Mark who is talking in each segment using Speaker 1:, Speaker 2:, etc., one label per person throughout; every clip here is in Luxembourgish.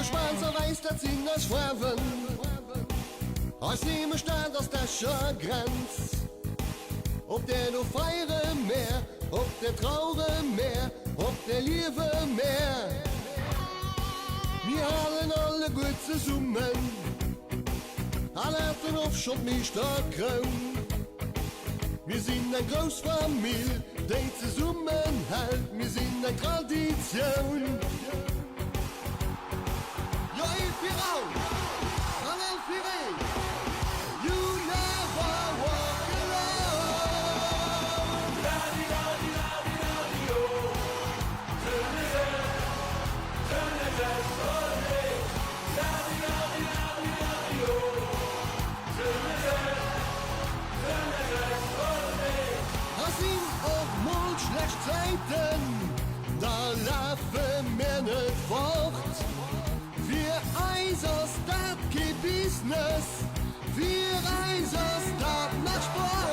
Speaker 1: Schwaarz a Wäiss, dat sinn eis Faarwen. Eis Heemechtstad ass d'Escher Grenz. Op där do feiere mär, op där traure mär, op där liewe mär. Mir halen alleguer zesummen a lafen och schonn d'Meeschterkroun. Mir sinn eng grouss Famill, déi zesummenhält, mir sinn eng Traditioun. Jo, ee fir all an all fir een, you never walk alone. A sinn och mol schlecht Zäiten, da lafe mär net fort. Fir eis ass dat kee Business, fir eis ass dat nach Sport.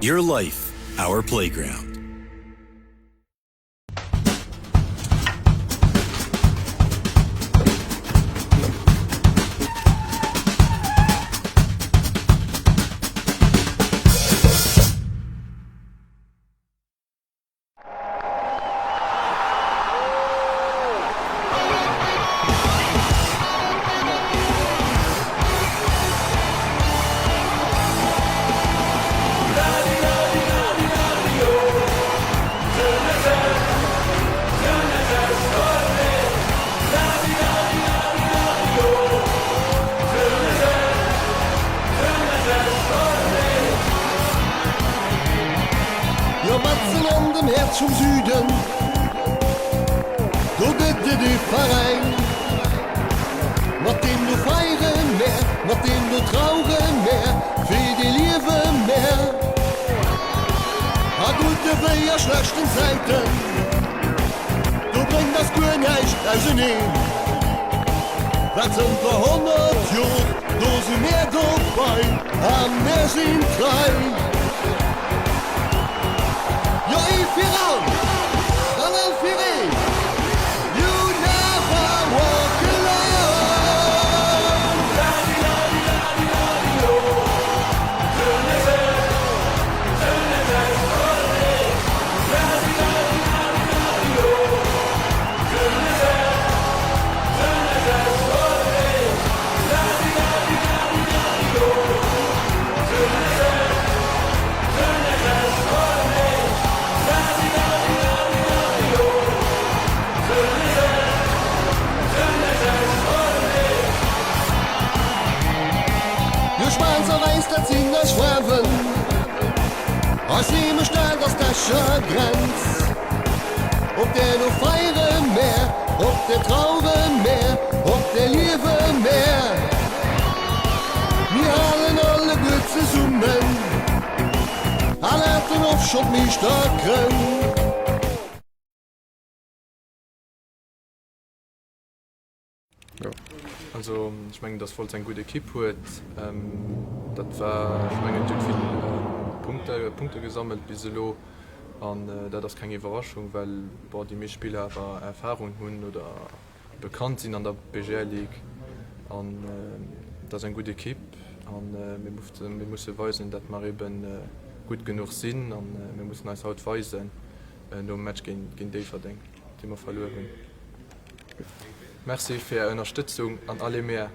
Speaker 2: Your life, our playground.
Speaker 1: Jo matzen an dem Häerz vum Süden, do gëtt et ee Veräin, mat deem do feiere mär, mat deem do traure mär, fir dee liewe mär. A gudde wéi a schlechten Zäiten, do bréngt eis guer näischt auseneen. Well zënter 100 Jor, do si mär dobei a mär sinn trei. Jo ee fir all an all fir een, you never walk alone. Jo schwaarz a wäiss, dat sinn eis Faarwen, eis Heemechtstad ass d'Escher Grenz. Op där do feiere mär, op där traure mär, op där liewe mär. Mir halen alleguer zesummen a lafen och schonn d'Meeschterkroun.
Speaker 3: Jo, also ech mengen, datt Wolz eng gutt Ekipp huet. Dat war, ech mengen, déi huet vill Punkte, Punkte gesammelt bis elo an dat ass keng Iwwerraschung, well bon, déi meescht Spiller awer Erfarung hunn oder bekannt sinn an der BGL Ligue an dat ass eng gutt Ekipp. An mir musse weisen, datt mer ebe gutt genuch sinn. An mir mussen eis haut weisen nom Match géint Déifferdeng, dee mer verluer hunn. Merci fir Är Ënnerstëtzung an allez mer!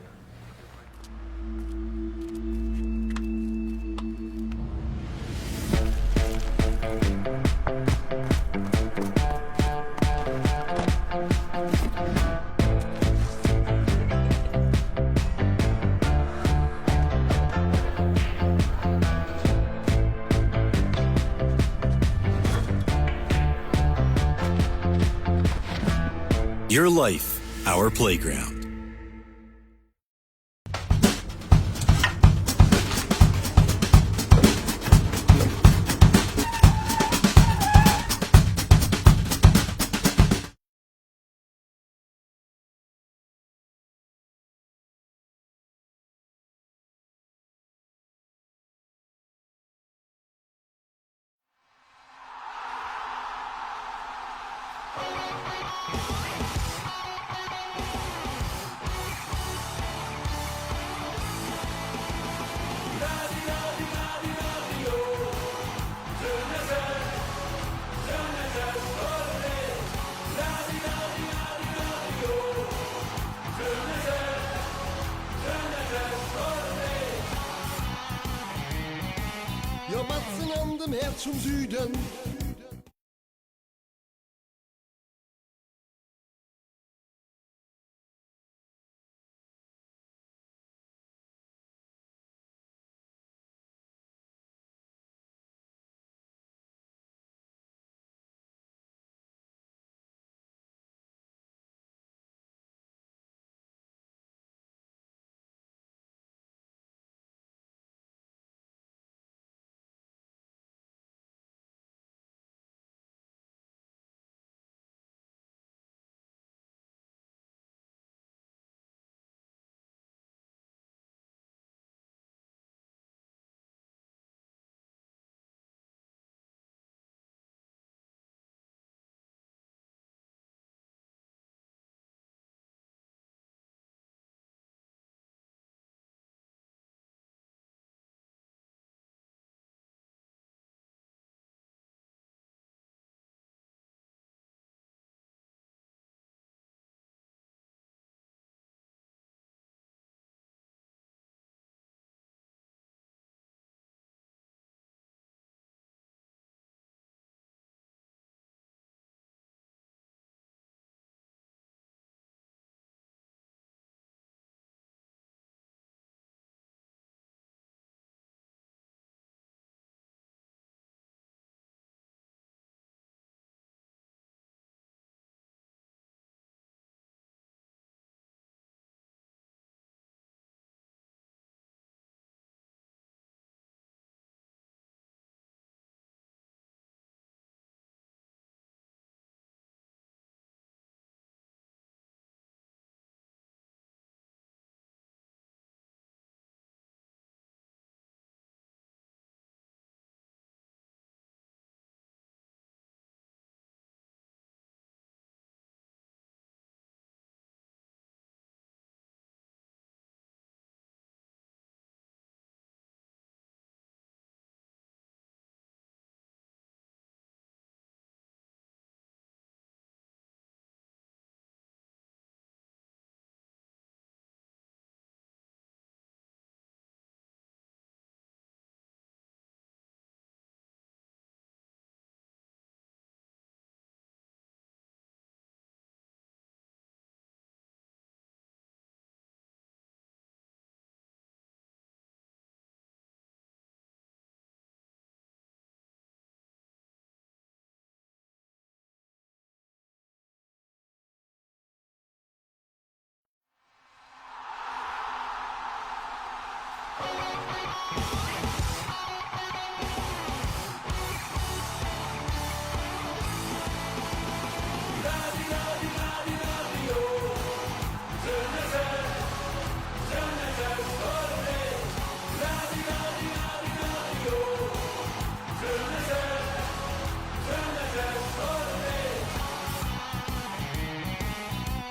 Speaker 2: Your life, our playground.
Speaker 1: Jo matzen an dem Häerz vum Süden.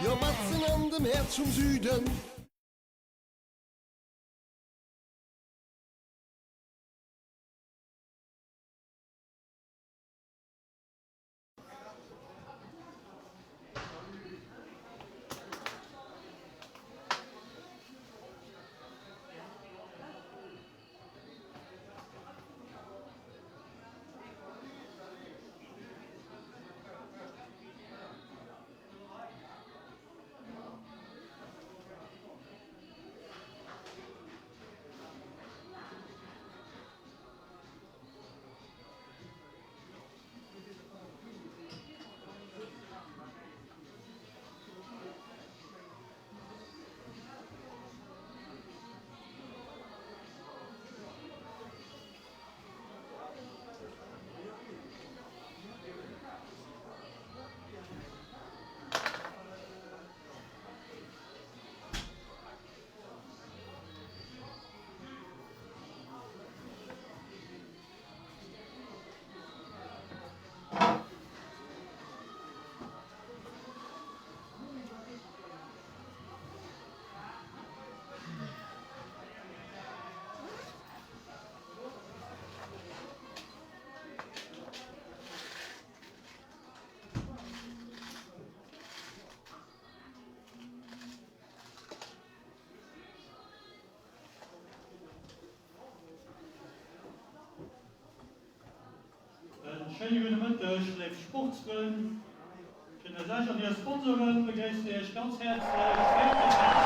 Speaker 1: Jo matzen an dem Häerz vum Süden.
Speaker 4: Schéine gudde Mëtteg, léif Sportsfrënn. Fir eis Esch an hir Sponsoren begréisse mir Iech ganz häerzlech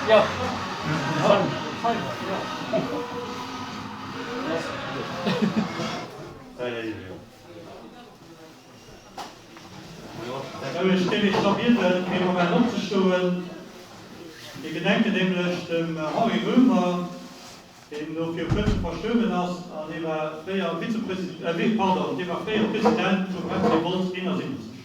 Speaker 4: Ech géif Iech da bieden, fir ee Moment opzestoen. Mir gedenken nämlech dem Henri Roemer, deen elo viru kuerzem verstuerwen ass, an dee war fréier Vizepresident, pardon, dee war fréier President vum FC Wolz 71.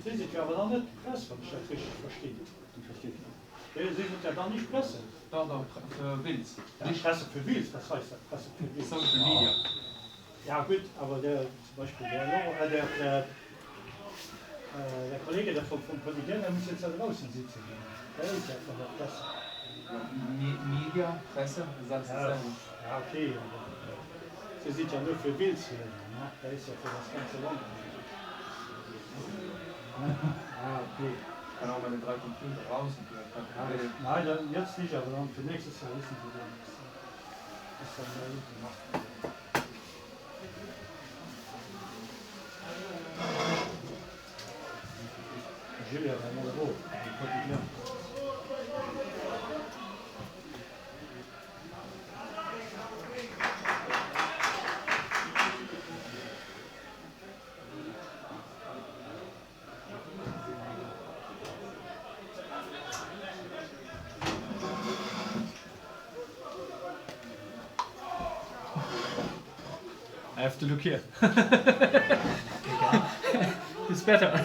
Speaker 4: Dir sidd jo awer dann net d'Press, wann ech dat richteg verstinn. Dir sidd ja dann nicht Presse.
Speaker 3: Doch, doch, für Wiltz.
Speaker 4: Ja, Presse für Wiltz, was heißt das, Presse für Wiltz?
Speaker 3: Social Media.
Speaker 4: Ja gutt, awer der, zum Beispill der Laurent, äh, der, der, der Kollege der vum, vum Quotidien, der muss jetzt da draußen sitzen, der ist ja von der Presse.
Speaker 3: Media, Presse, das ist alles dasselbe.
Speaker 4: Ja, okay, awer Dir sidd ja nur fir Wiltz hier, ne? Der ist ja fir das ganze Land. Ah, okay.
Speaker 3: Ich kann auch meine drei Computer raus und kein Problem.
Speaker 4: Nein, dann jetzt nicht, aber dann für nächstes Jahr wissen Sie dann, was dann da hinten macht. Julia, dann mal hoch, die Quotidien.
Speaker 3: I have to look here. It's better.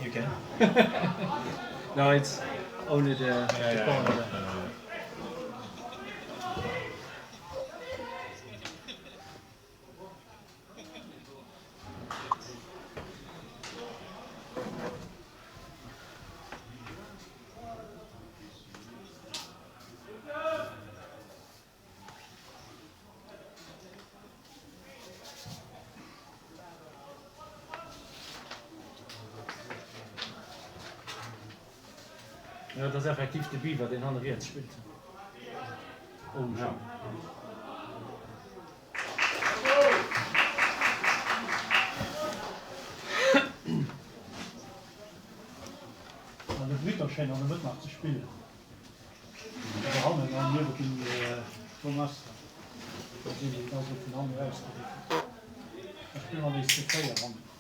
Speaker 5: You can.
Speaker 3: No, it's only the,
Speaker 5: Yeah,
Speaker 3: the
Speaker 5: yeah,
Speaker 3: corner
Speaker 5: yeah.
Speaker 3: there.
Speaker 5: No, no, no.
Speaker 3: Jo, et ass effektiv de Beaver, deen hanne riets spillt. Oh, ja.
Speaker 4: An de Britter schéngt an der Mëtt nach ze spillen. Do hannen an niewent dem Thomas. Do sinn déi da sou vun hannen erausgeréckelt. Da spille mer nees zu 4 hannen.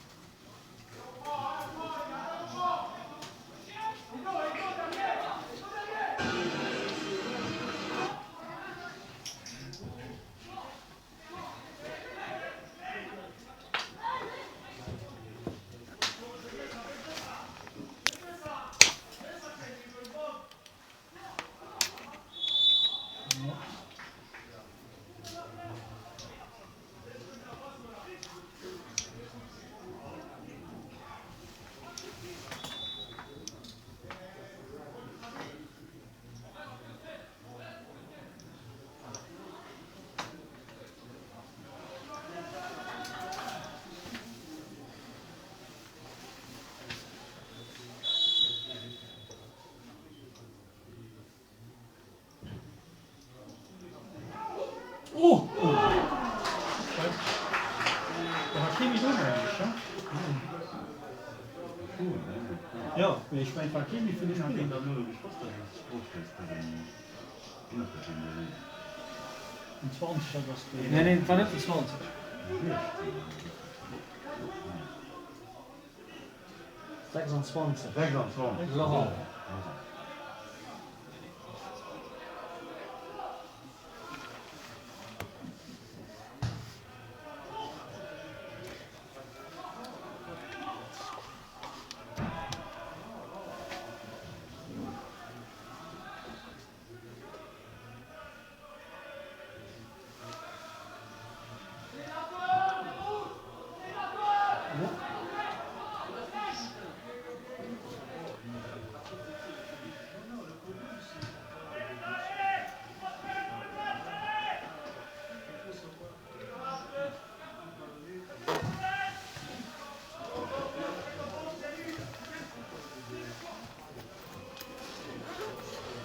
Speaker 4: Mee ech mengen et war kee méi vun de Spiller. Den 20, dat ass de.
Speaker 5: Nee, nee, et war net den 20. 26.
Speaker 6: 26.
Speaker 5: Laurent.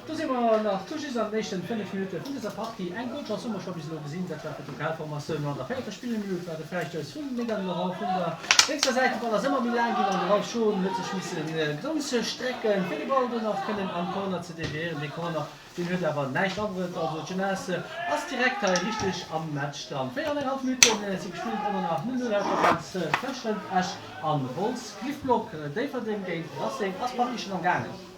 Speaker 5: Do si mer nach tout just an den éischten 5 Minutte vun dëser Partie. Eng Golchance hu mer scho bis elo gesinn, dat war fir d'Lokalformatioun. An der véierter Spillminutt war de Fräistouss vum Megan Laurent vun der lénkser Säit. De Ball ass ëmmer méi laang ginn an de Ralph Schon huet sech misse grouss strecken, fir de Ball do nach kënnen an Corner ze deviéieren. Dee Corner, deen huet awer näischt abruet. Also d'Jeunesse ass direkt hei richteg am Match dran. 4 an eng hallef Minutte si gespillt, ëmmer nach 0, 0 Haaptdifferenz tëschent Esch an Wolz. Cliffblock Déifferdeng géint Racing ass d'Partie schonn am gaangen.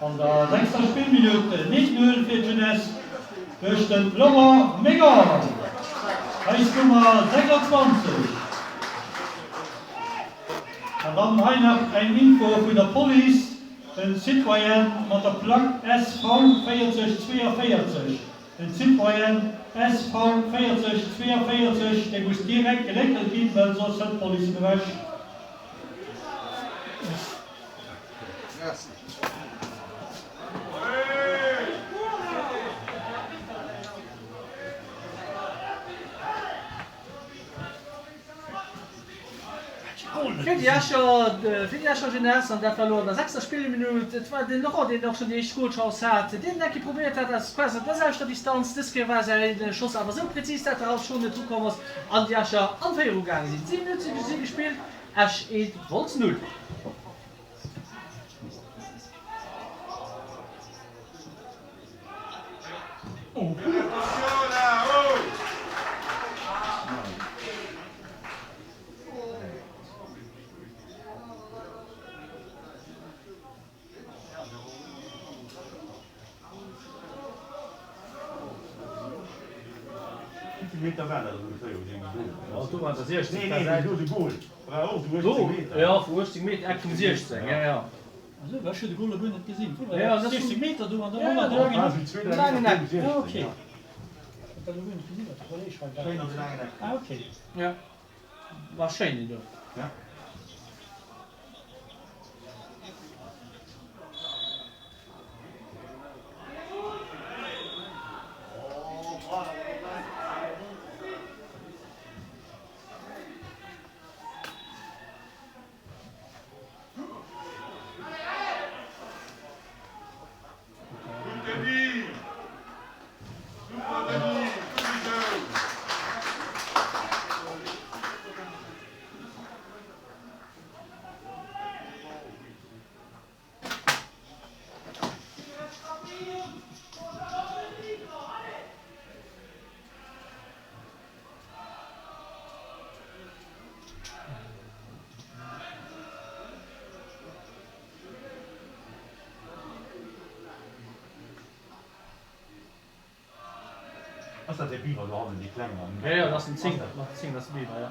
Speaker 4: An der sechster Spillminutt den 1, 0 fir d'Jeunesse duerch de Laurent Megan, eis Nummer 26. An dann hei nach eng Info vun der Police, Den Citroën mat der Plack SV 4042, den Citroën SV 4042, dee muss direkt geréckelt ginn, well soss hëlt d'Police en ewech.
Speaker 5: Fir déi Escher, fir déi Escher Jeunesse, an dat war elo an der sechster Spillminutt. Et war den Laurent, deen och schonn déi éischt Golchance hat, deen eng Kéier probéiert hat aus quasi der selwechter Distanz. Dës Kéier war säi Schoss awer esou präzis, dat de Ralph Schon net drukomm ass an déi Escher an Féierung gaange sinn. 7 Minutte si gespillt, Esch 1, Wolz 0. Jo, vu 18 Meter, Eck vum 16, jo, jo.
Speaker 4: Esou, ech hu de Goal lo guer net gesinn. Wou war
Speaker 5: Ja,
Speaker 4: dat?
Speaker 5: dat
Speaker 4: 16 Meter do an der
Speaker 5: Ja,
Speaker 4: ja,
Speaker 5: ja,
Speaker 4: de
Speaker 5: laangen Eck.
Speaker 4: Ja, okay. Hat dat lo guer net gesinn, wat de Kolleg hei war. Ah, okay.
Speaker 5: Ja, war schéin deen do.
Speaker 6: Ja.
Speaker 4: Ass dat dee Beaver do hannen, dee klengen
Speaker 5: an. Jo, jo, dat ass den 10, mat den 10, dat ass de Beaver, jo.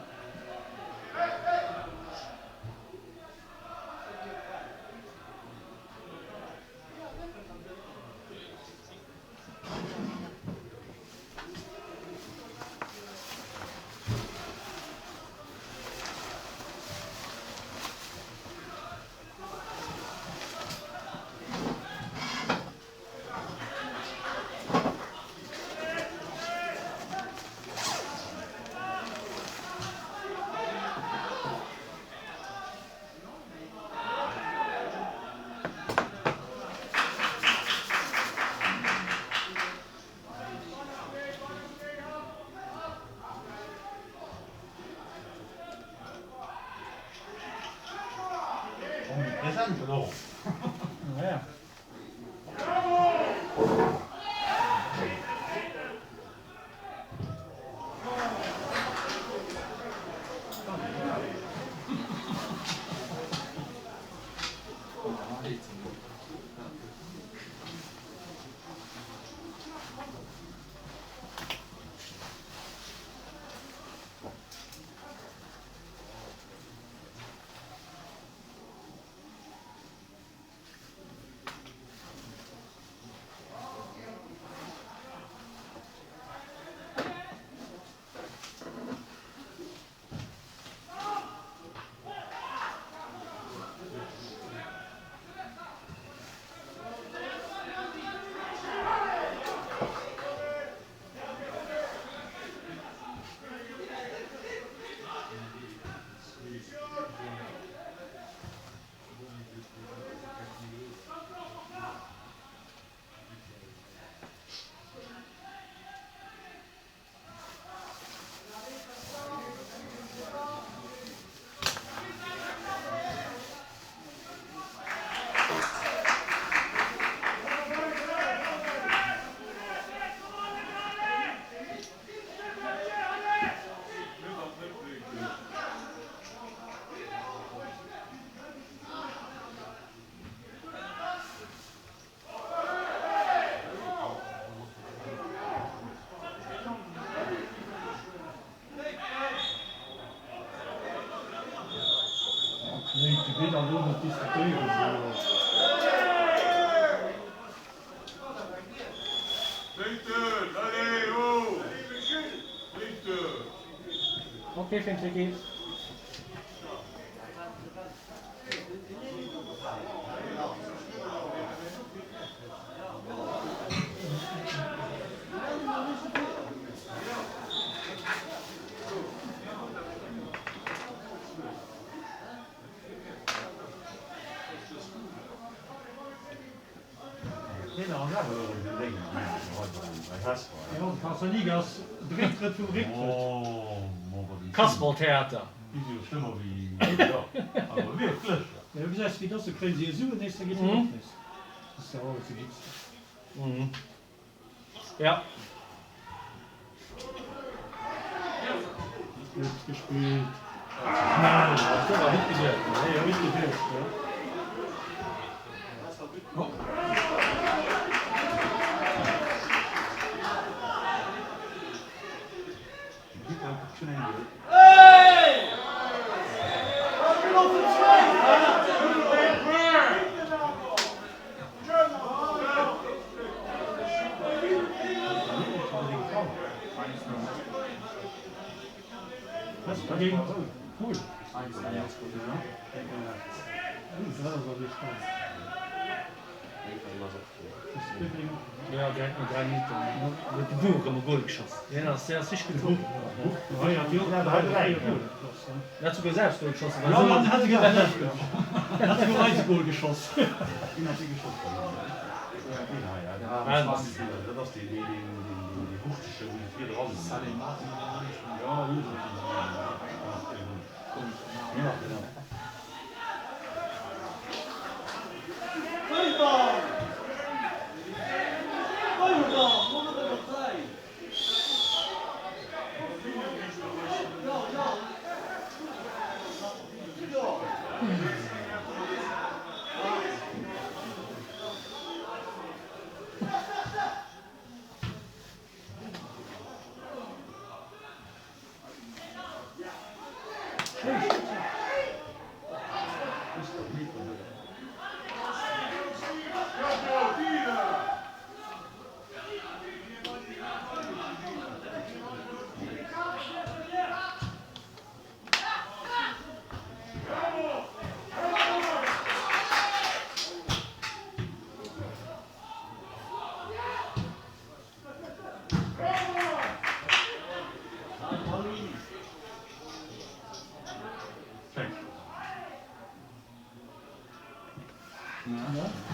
Speaker 4: Omnipresent, de Laurent.
Speaker 5: Okay, Finn Kasperltheater. Ja.
Speaker 4: Gutt gespillt.
Speaker 5: Jo, direkt no 3 Minutten huet de Bourg erëm e Gol geschoss. Deen ass deen ass richteg gutt. En hat souguer selwer Gol geschoss.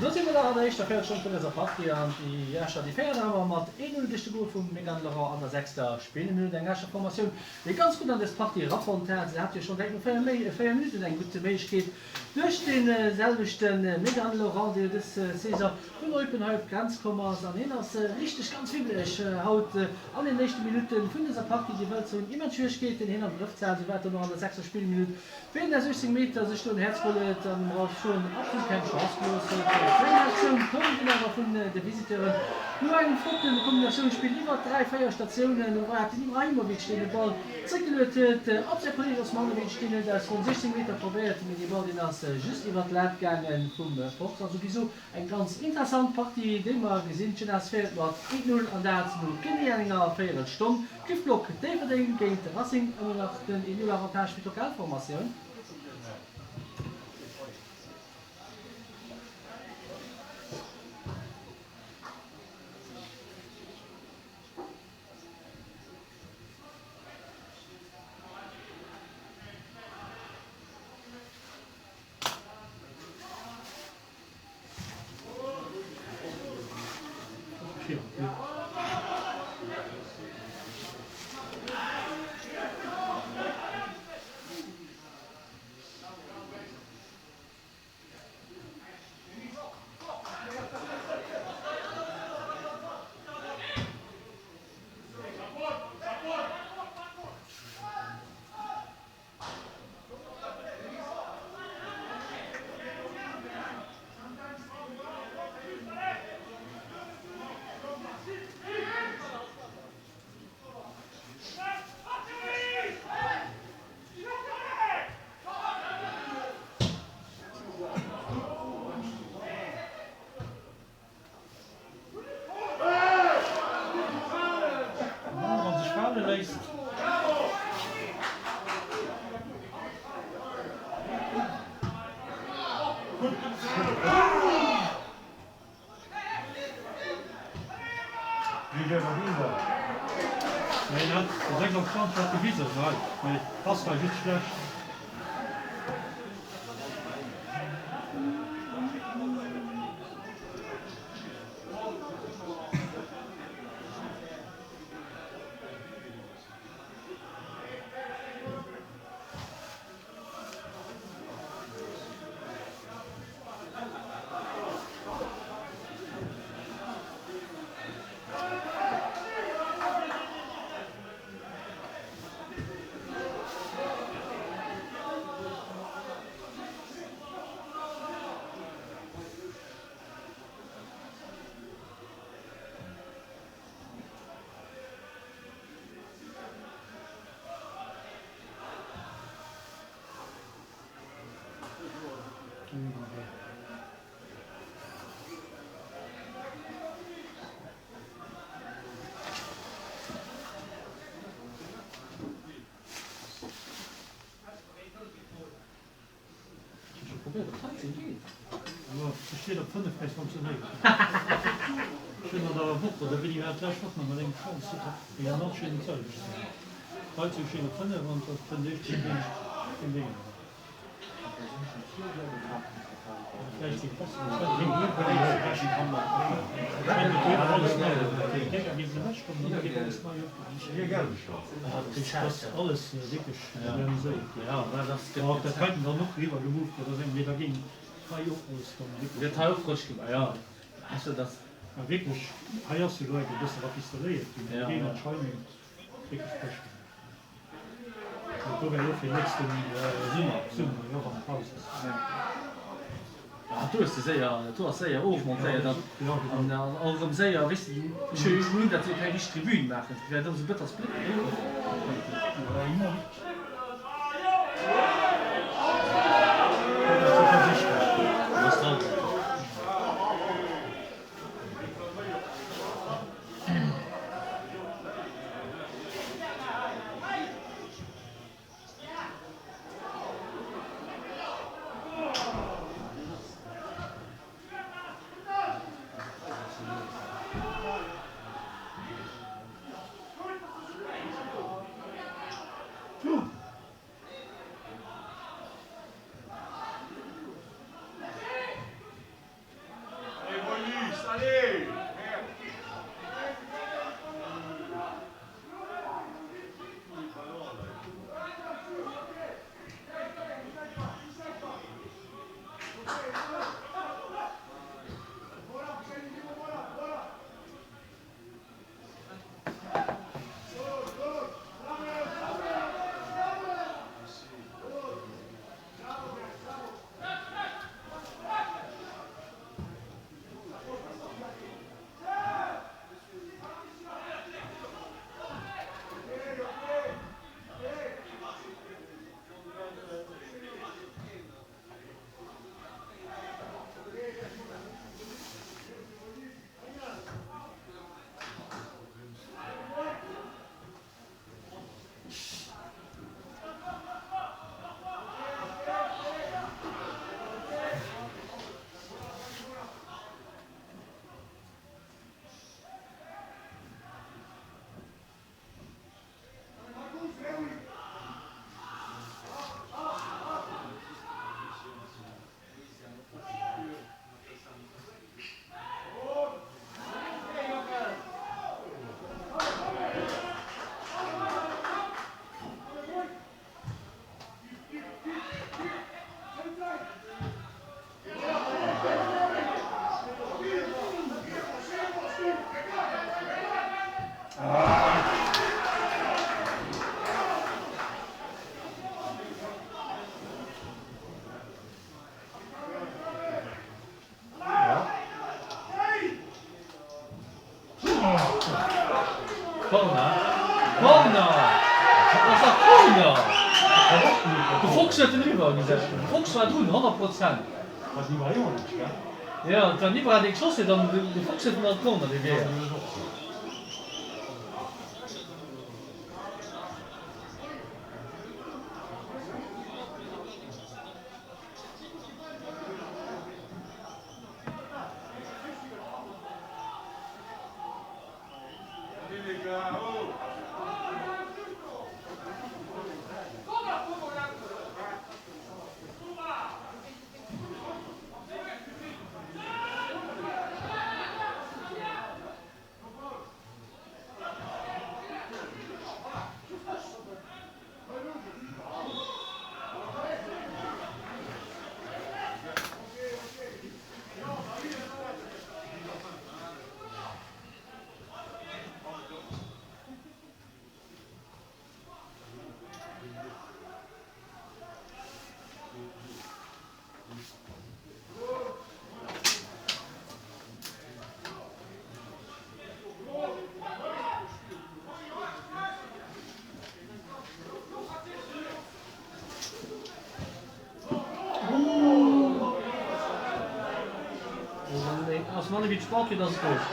Speaker 5: Do si mer nach an der éischter Véierelstonn vun dëser Partie an déi Escher déi féieren awer mat 1, 0 duerch de Gol vum Megan Laurent an der sechster Spillminutt. Eng Escher Formatioun, déi ganz gutt an dës Partie erafonnt hat. Se hat jo schonn direkt no 4 Minutten eng gutt Méiglechkeet duerch dee selwechte Megan Laurent, dee jo dës Saison vun Eupen hei op d'Grenz komm ass. An hien ass richteg ganz wibbelech haut an den éischte Minutte vun dëser Partie. Déi Wëlzer hunn immens Schwieregkeeten, hien am Grëff ze halen. Sou war et dann och an der sechster Spillminutt. Wéi den 16 Meter sech do en Häerz geholl huet an dem Ralph Schon absolut keng Chance gelooss huet. D'Wéin Aktioun koum dunn awer vun de Visiteuren. No engem flotte Kombinatiounsspill iwwert 3, 4 Statiounen war et den Ibrahimovic deen de Ball zréckgeluet huet op säi Kolleeg Osmanovic. Deen huet aus ronn 16 Meter probéiert, mee dee Ball deen ass just iwwert d'Lat gaange vum Post. Also bis elo eng ganz interessant Partie déi mer gesinn. D'Jeunesse féiert mat 1, 0 an dat no genee enger Véierelstonn. D'Giftblock Déifferdeng géint de Racing, ëmmer nach den 1, 0 Avantage fir d'Lokalformatioun.
Speaker 4: Wann sech fale léisst. Hien hat de 26 hat gewisen, hei, mee d'Pass war just schlecht. Steet op 5 mee funktionéiert. Ech hunn an der Woch oder wéini war et d'lescht Woch nach mat engem Schwanz ze dinn, an dat schéngt d'selwecht ze sinn. D'Heizung steet op 5 an dat kënnt iergendwéi keen Ding eran. Do wär jo fir nächsten Summer, Summer, jo, wann Paus ass.
Speaker 5: Ah, do hues de séier, do ass séier ofmontéiert an an och erëm séier, weess de, ech hu jo un, datt se jo keng richteg Tribün maachen, dat wär dann esou bëtter Split. De Fuchs huet en eriwwer gesat. De Fuchs war drun, 100 Prozent. Jo, et war den Ibra dee geschoss huet an de Fuchs huet en an d'Corner deviéiert. Ass manner wéi d'Sport fir dass et gouf.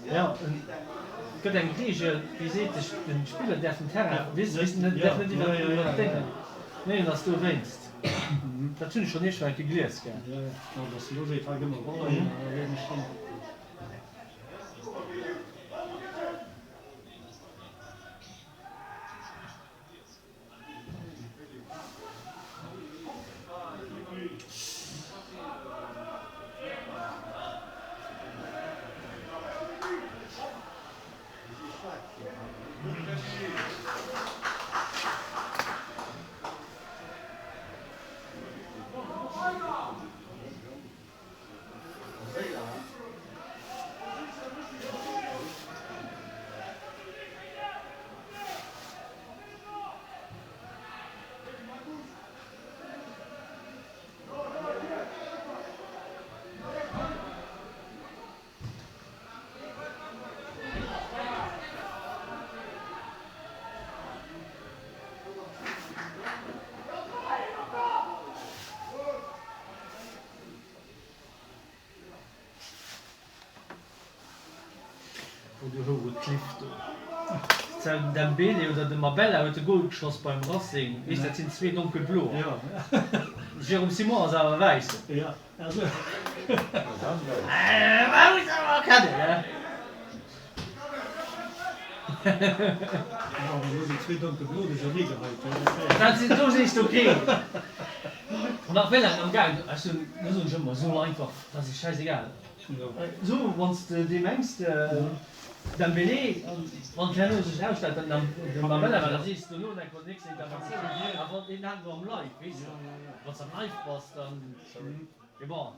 Speaker 5: Jo, et gëtt eng Reegel, déi seet, de Spiller däerf den Terrain, weess de, net, däerf net iwwer d'Déngen. Nee, en ass dowéinst. Dat hunn ech schonn iergendwou eng Kéier gelies, gell. Oh du houre Cliff do. Den Dembele oder de Mabella huet de Goal geschoss beim Racing. Weess dat sinn zwee donkelbloer. Jérôme Simon ass awer e wäissen. Dat sinn do sees de ok. Nach wéi laang am gaang ech soen do soen ech ëmmer soll einfach dat ass schäisegal. So wann s de dee mengs Dembélé wann herno sech erausstellt datt en de Mabella war da sees de dono enk wann nächsten Interventioun a wann een hat elo am Live weess de wann s am Live bass dann mee bon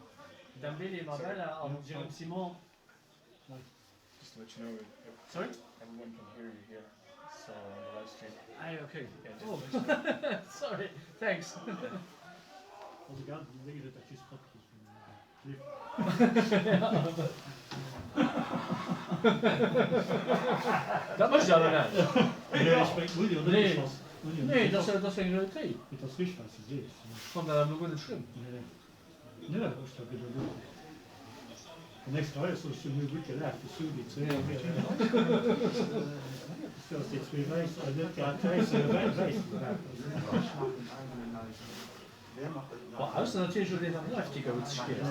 Speaker 5: Dembélé Mabella an Jérôme Simon.
Speaker 3: Just to let you know,
Speaker 5: Sorry?
Speaker 3: everyone can hear you here, so on the live stream.
Speaker 5: Ah, okay. Oh, sorry, thanks. Dat mécht awer näischt. Nee, dat ass eng Realitéit. Ech fannen dat awer elo guer net schlëmm. Bon, ausser natierlech elo deen am Liveticker huet sech geirrt.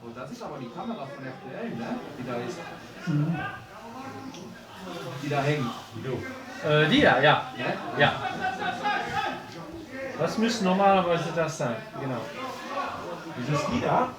Speaker 6: Oh, das ist aber die Kamera von RTL, ne? Die da ist. Die da hängt.
Speaker 5: Äh, die da, ja.
Speaker 6: Ne?
Speaker 5: Ja. Das müsste normalerweise das sein, genau.
Speaker 7: Wieso ist die da?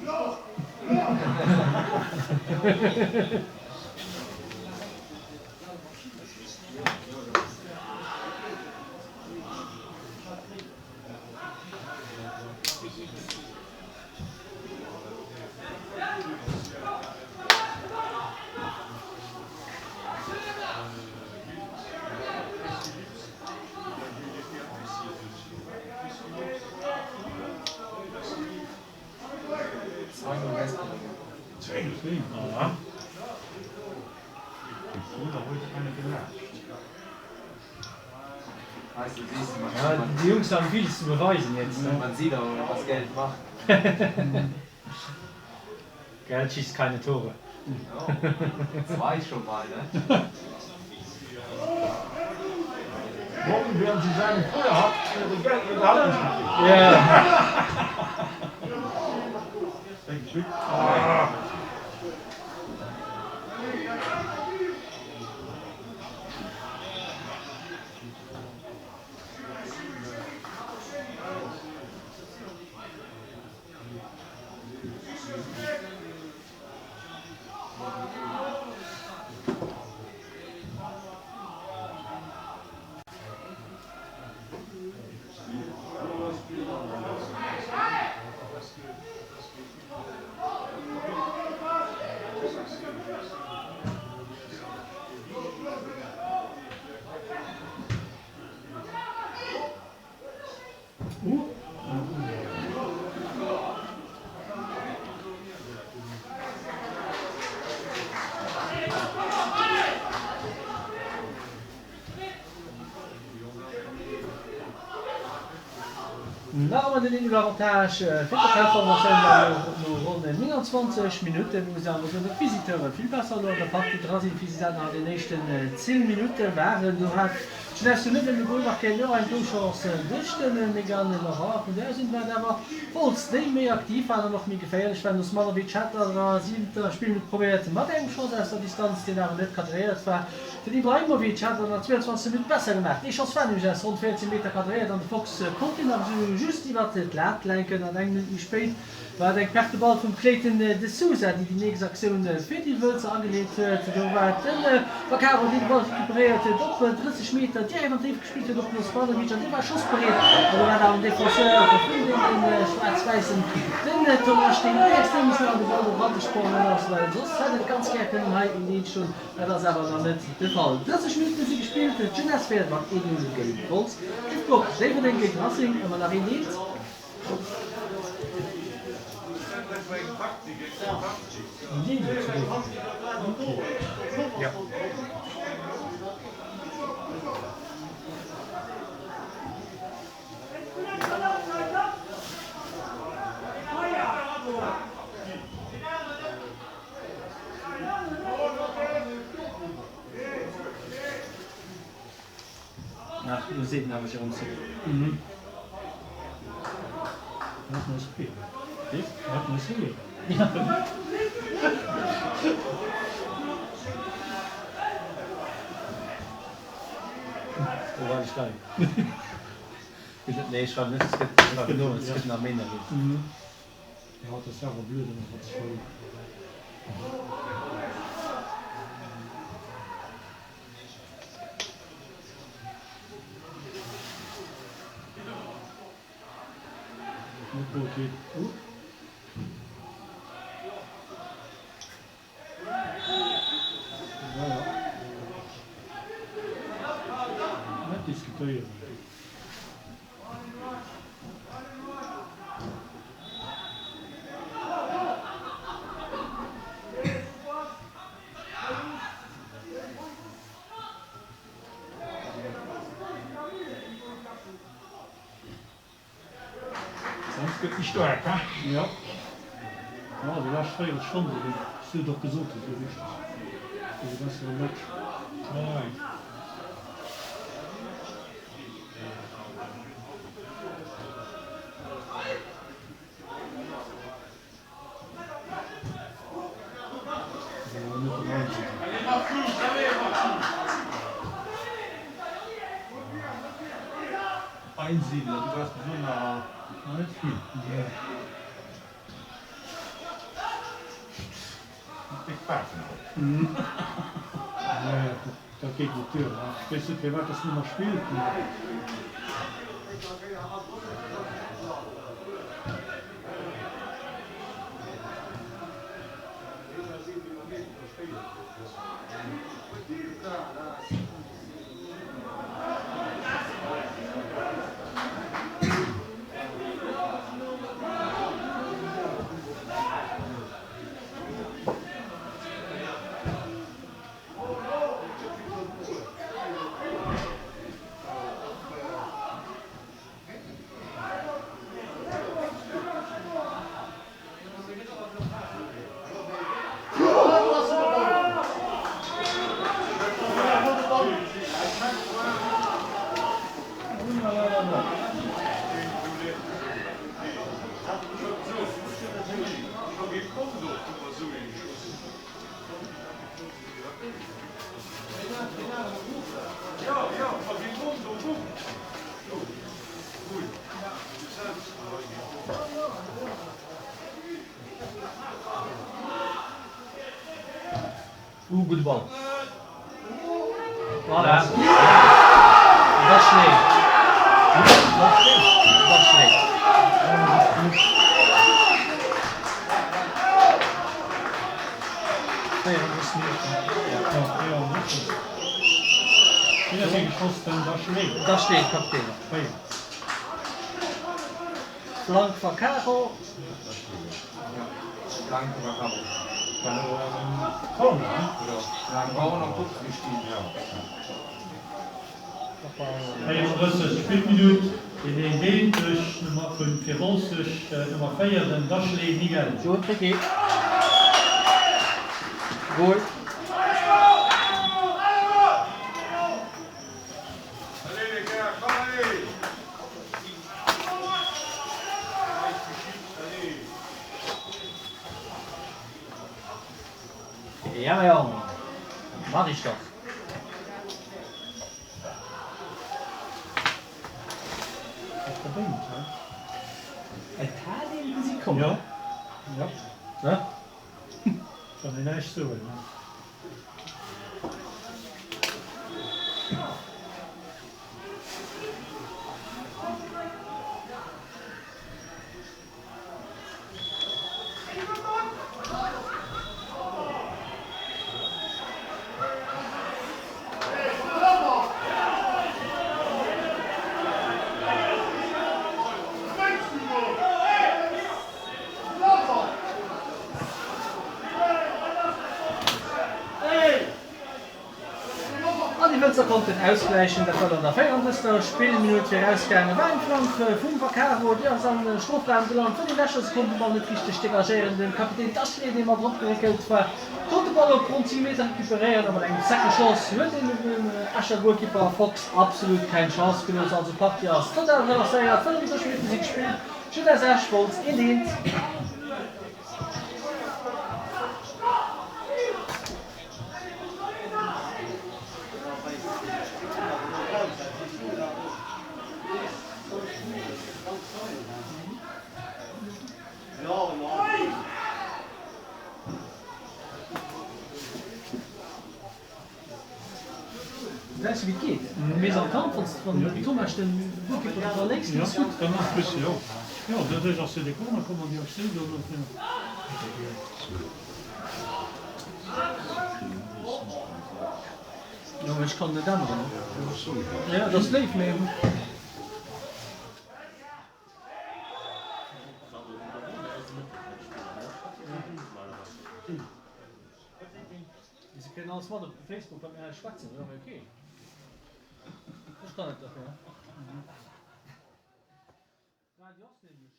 Speaker 5: Ja, die Jungs haben vieles zu beweisen jetzt. Ne?
Speaker 6: Man sieht auch, was Geld macht.
Speaker 5: Geld schießt keine Tore.
Speaker 6: Oh, zwei schon mal, ne?
Speaker 7: Morgen werden sie sagen, früher habt ihr Geld ihr Gehalt nicht gekriegt.
Speaker 5: Ja.
Speaker 7: Ah.
Speaker 5: Nach ëmmer den Individualavantage fir d'Lokalformatioun war no ronn 29 Minutten, wou se awer soen, datt d'Visiteure vill besser elo an der Partie dra sinn, wéi se dat nach an den éischten 10 Minutte waren. Do hat d'Jeunesse jo net nëmmen de Gol markéiert, mee och eng Golchance duerch de Megan Laurent. Vun där Sinn war et awer Wolz, déi méi aktiv waren an och méi geféierlech waren. Osmanovic hat an der siwenter Spillminutt probéiert mat engem Schoss aus der Distanz, deen awer net cadréiert war. Den Ibrahimovic hat an der 22. Minutt besser gemaach. Dee Schoss war nämlech aus ronn 14 Meter cadréiert an de Fox konnt hien awer sou just iwwert d'Lat lenken. An eng Minutt méi spéit war et eng Perte de balle vum Clayton De Souza, déi déi nächst Aktioun fir déi Wëlzer ageleet huet. Do war et de Vaccaro, deen de Ball recuperéiert huet op 30 Meter, direkt an d'Déift gespillt huet op den Osmanovic an dee war schossbereet. An do war et awer den Defenseur vun deene Schwaarz-Wäissen, den Thomas, deen extrem schnell an de Ball do eragesprongen ass, well soss hätt et ganz gär kënnen hei een Eent stoen. Dat ass awer nach net de Fall. 30 Minutte si gespillt, d'Jeunesse féiert mat 1, 0 géint Wolz. Duisburg, Déifferdeng géint Racing, ëmmer nach een Eent. Ach, lo seet en awer Jérôme Zéck. Mhm. Wat muss fehlen? Wat muss fehlen? Oh, war ich geil. Nee, ich schreibe net, es gëtt, es gëtt nach méi nervös.
Speaker 4: Mhm. Jo, et ass awer blöd ëmmer mat Schoul. Net diskutéieren.
Speaker 7: Et gëtt méi staark, he?
Speaker 4: Jo. Jo, déi lescht véierel Stonn, wéi s du et och gesot hues, jo richteg, gouf e bessere Match.
Speaker 7: Ja. Einsiedler, du waars bis elo nach Déck Baken haut.
Speaker 4: Dat geet net duer. Ech weess net firwat dass en ëmmer spillt.
Speaker 5: Ooh, gudde Ball. Voilà. Bachelet. Bachelet. Bachelet, Kapitän. Flank Vaccaro.
Speaker 4: Véierundrësseg Spillminutt, deen een géint duerch Nummer vun fir Wolz duerch Nummer 4 den Dachelet Miguel.
Speaker 5: Goal. Ja Jong, mach ich doch.
Speaker 4: Verdéngt, he?
Speaker 5: Et hat een gesi kommen.
Speaker 4: Jo, jo.
Speaker 5: Ne?
Speaker 4: Kann een näischt soen, ne?
Speaker 5: An déi Wëlzer konnten ausgläichen. Dat war an der 34. Spillminutt. Virausgaange war eng Flank vum Vaccaro, déi ass am Strofraum gelant. Vun den Escher, se konnten de Ball net richteg degagéieren. De Kapitän Daschle, dee mat eropgeréckelt war, konnt de Ball op ronn 10 Meter recuperéieren a mat engem Zeckeschoss huet een dem Escher Golkipper Fox absolut keng Chance gelooss. Also d'Partie ass total relancéiert, 35 Minutte si gespillt, Jeunesse Esch, Wolz 1, 1. Weess de wéi et geet? Mise en camp, wann s wann den Thomas den Golkipper de Ball léisst, dann ass gutt.
Speaker 4: Dann ass gutt, jo. Jo, doduerch ass jo de Corner komm an déi Aktioun do no, jo.
Speaker 5: Jo, mee ech kann net änneren. Jo, dat ass léif, mee. Se kréien alles mat op Facebook wat mir hei schwätzen, jo mee ok. Ech kann net derfir. Radio ass nämlech.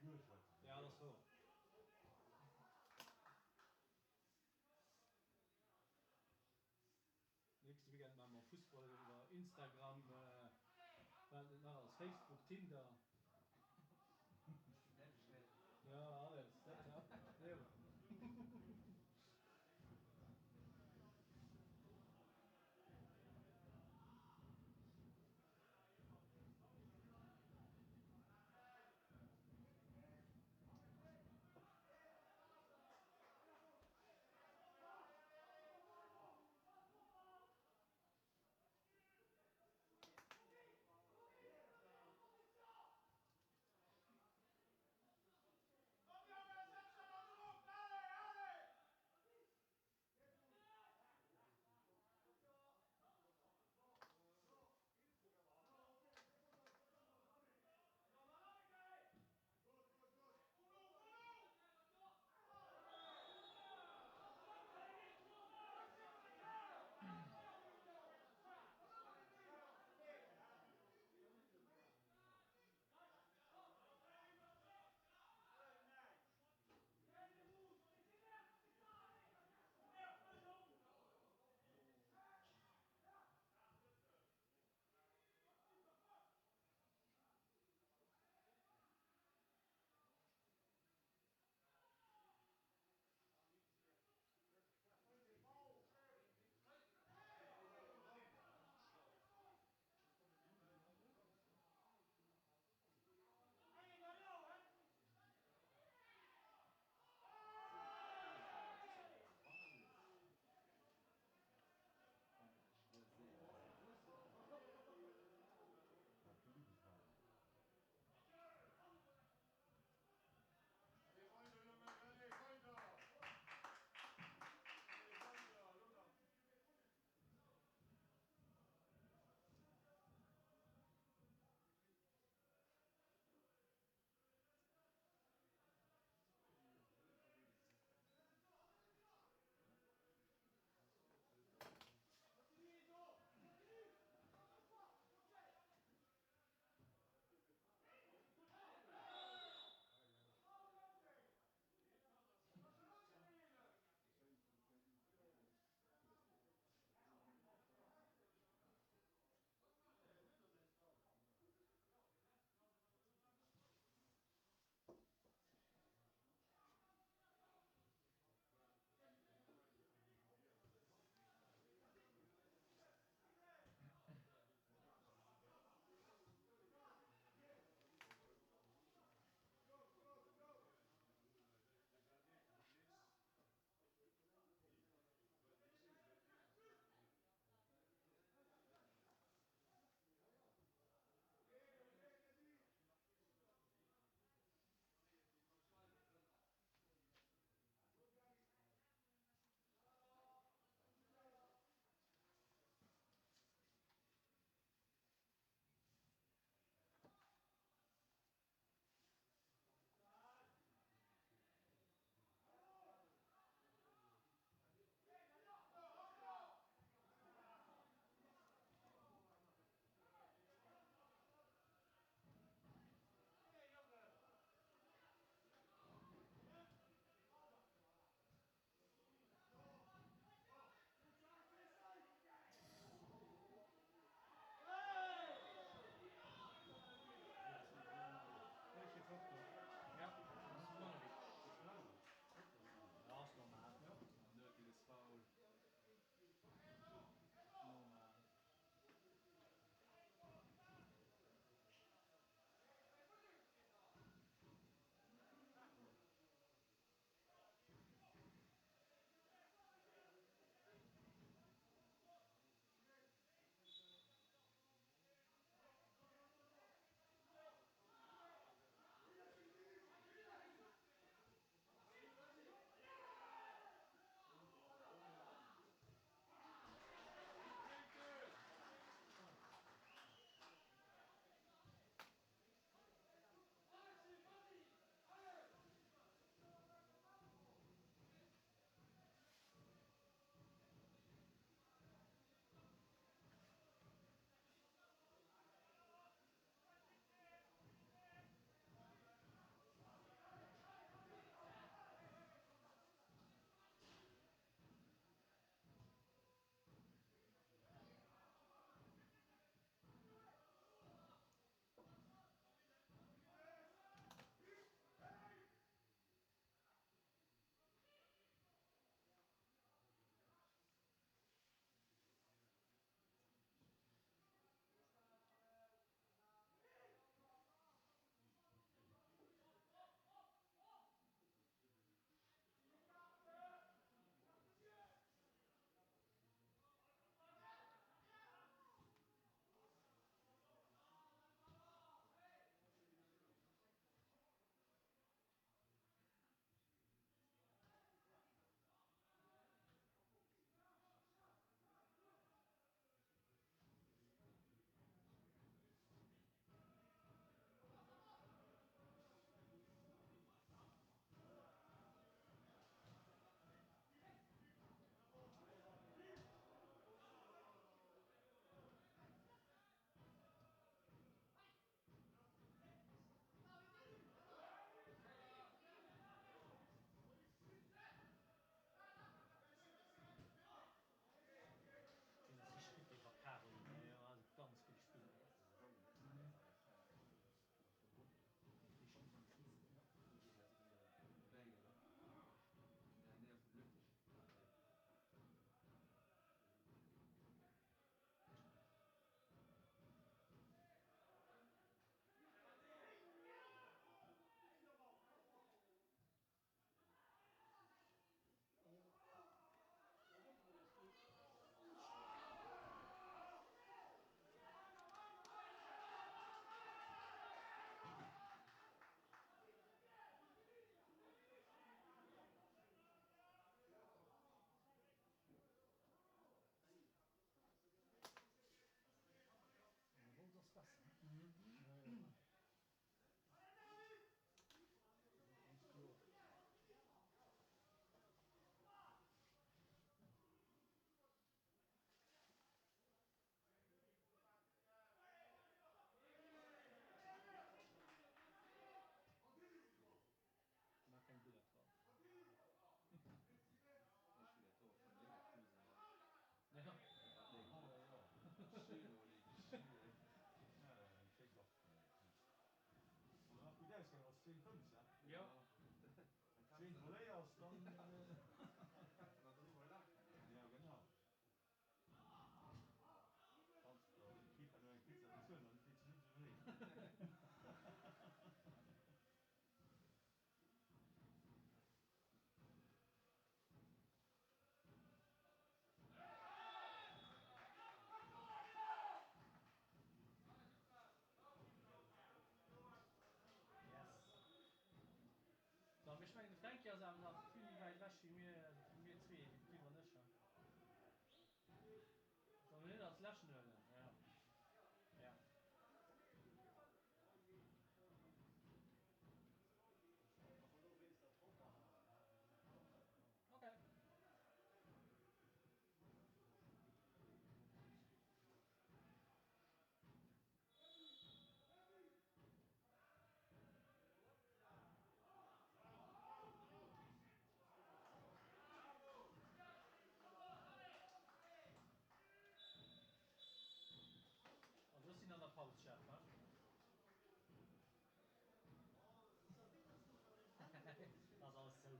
Speaker 4: Ja, dat ass wouer. Nächste Weekend maache mer Fussball iwwer Instagram, wat net nach alles, Facebook, Tinder. Ja, alles, dat ja.
Speaker 5: Läschen huelen, ja. Ja. Okay. Also ech sinn an der Paus, Chef, he? Ass alles zou.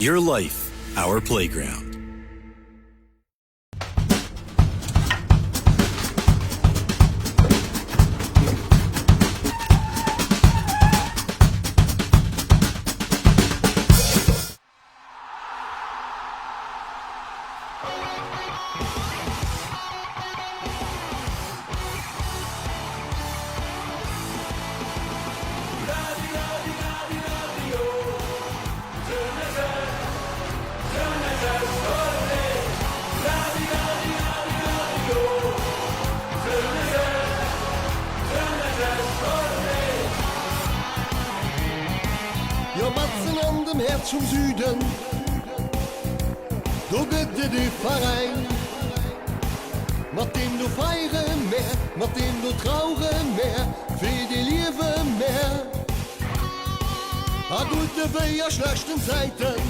Speaker 2: Your life, our playground.
Speaker 1: Jo matzen an dem Häerz vum Süden, do gëtt et ee Veräin, mat deem do feiere mär, mat deem do traure mär, fir dee liewe mär. A gudde wéi a schlechten Zäiten,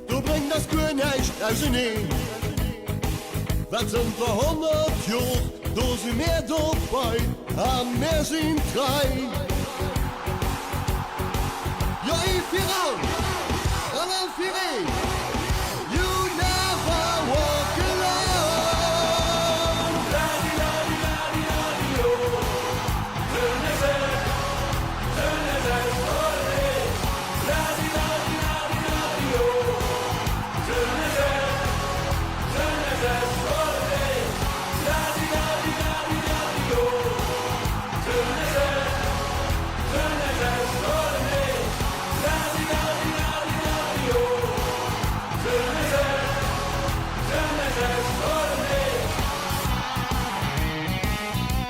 Speaker 1: do bréngt eis guer näischt auseneen. Well zënter 100 Jor, do si mär dobei a mär sinn trei. Jo ee fir all an all fir een, you never walk alone.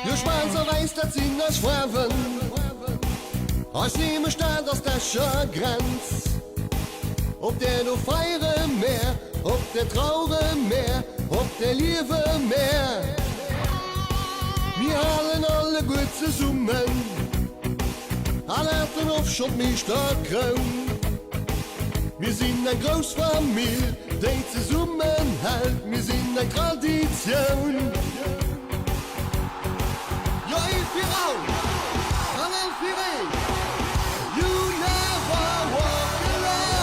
Speaker 1: Jo schwaarz a wäiss dat sinn eis Faarwen, eis Heemechtstad ass d'Escher Grenz. Op där do feiere mär, op där traure mär, op där liewe mär. Mir halen alleguer zesummen an haten och schonn d'Meeschterkroun. Mir sinn eng grouss Famill, déi zesummenhält, mir sinn eng Traditioun. Jo ee fir all an all fir een, you never walk alone.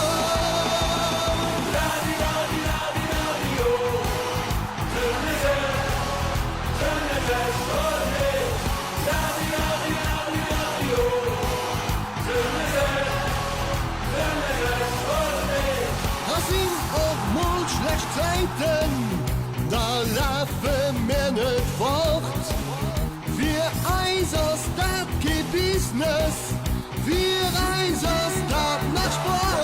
Speaker 1: A sinn och mol schlecht Zäiten, da lafe mär net fort. Fir eis ass dat kee Business, fir eis ass dat nach Sport.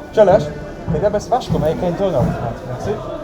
Speaker 6: Entschëllegt, kéint der e bësse wech kommen? Hei keen Toun am Moment. Merci.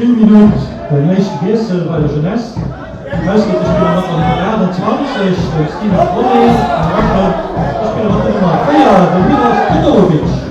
Speaker 4: Spillminutt den éischte Wiessel bei der Jeunesse. Eraus geet de Spiller mat der Nummer 28, de Steven Bonnet, an erakënnt de Spiller mat der Nummer 4, de Milos Todorovic.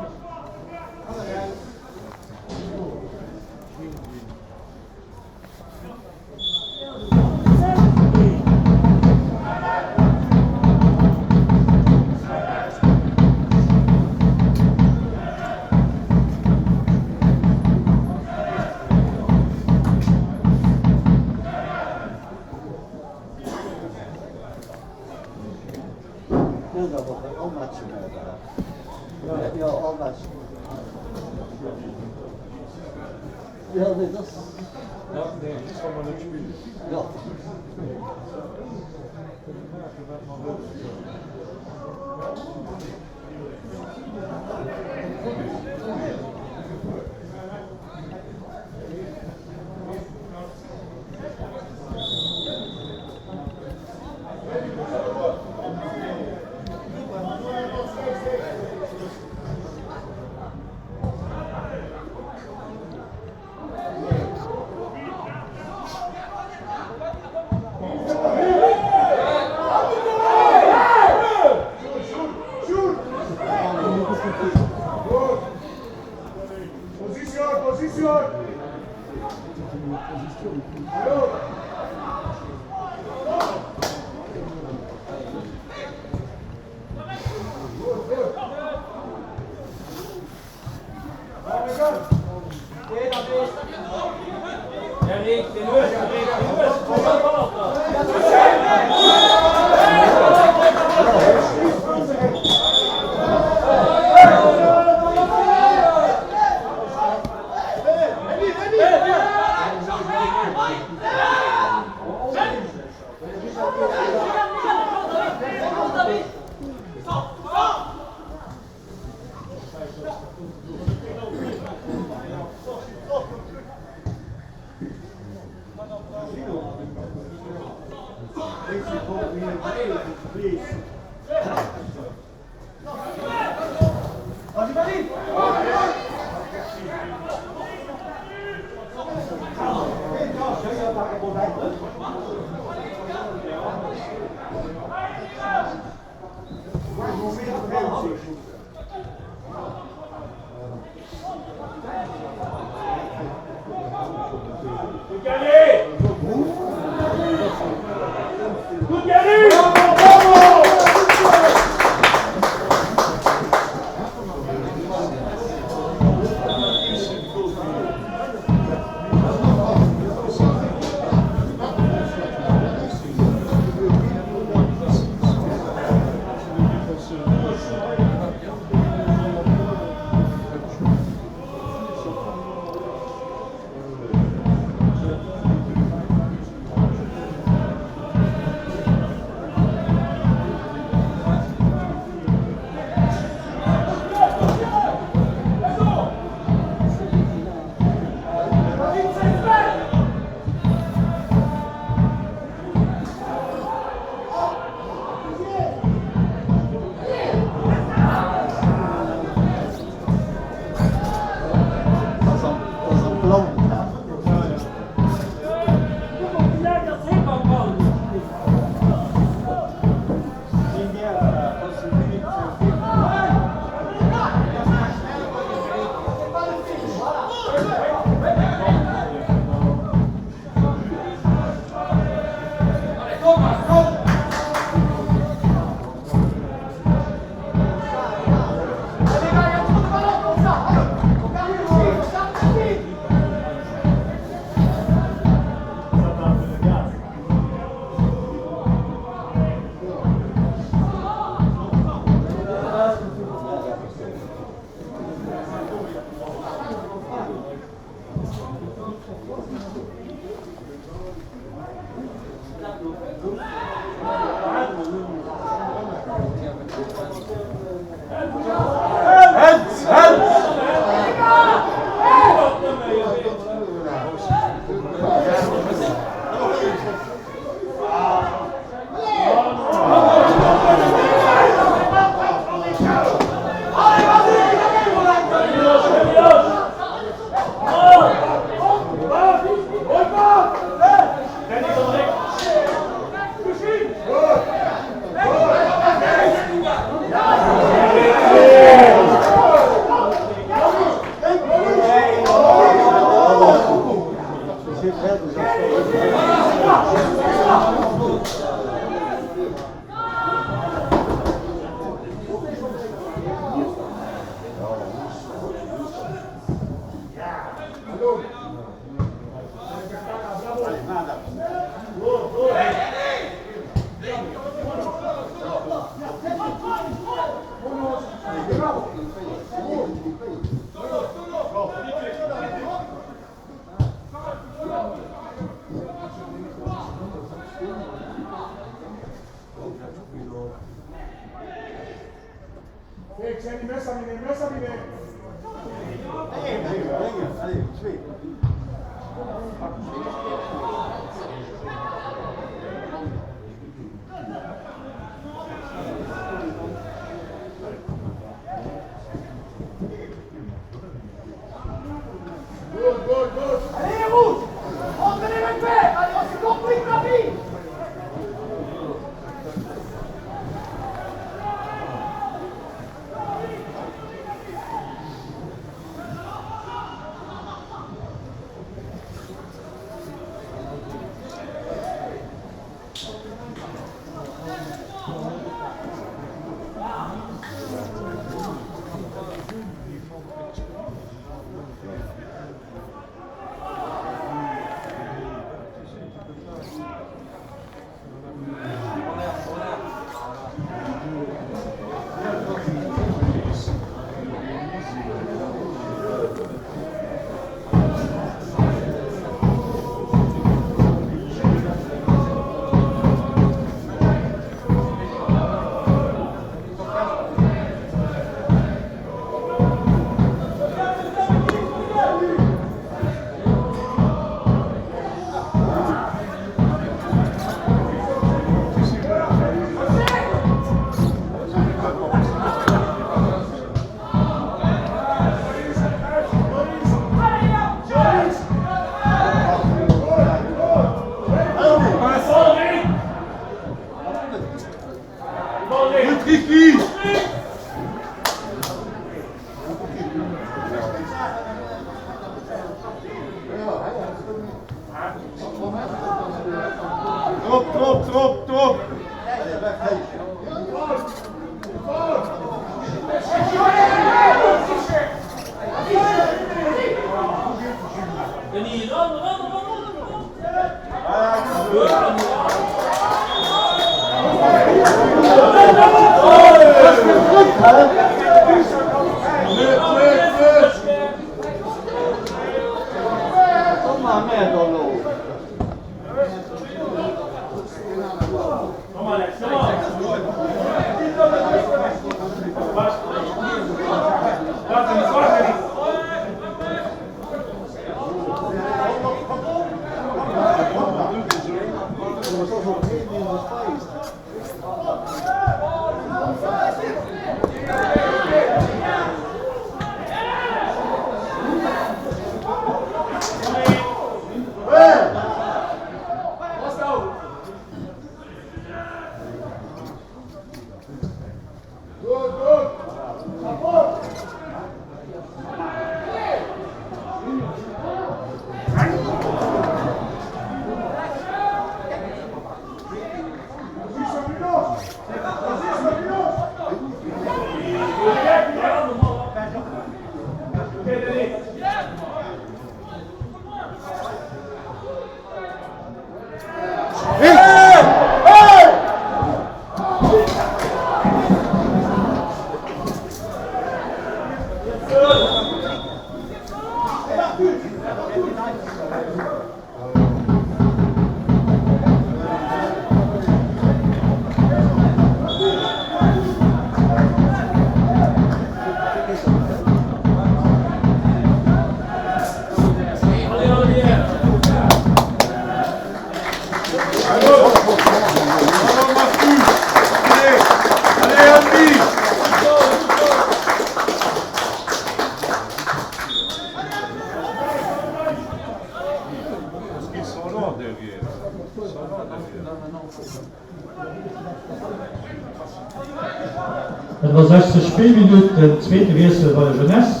Speaker 4: Et war 60 Spillminutt, den zweete Wiessel bei der Jeunesse.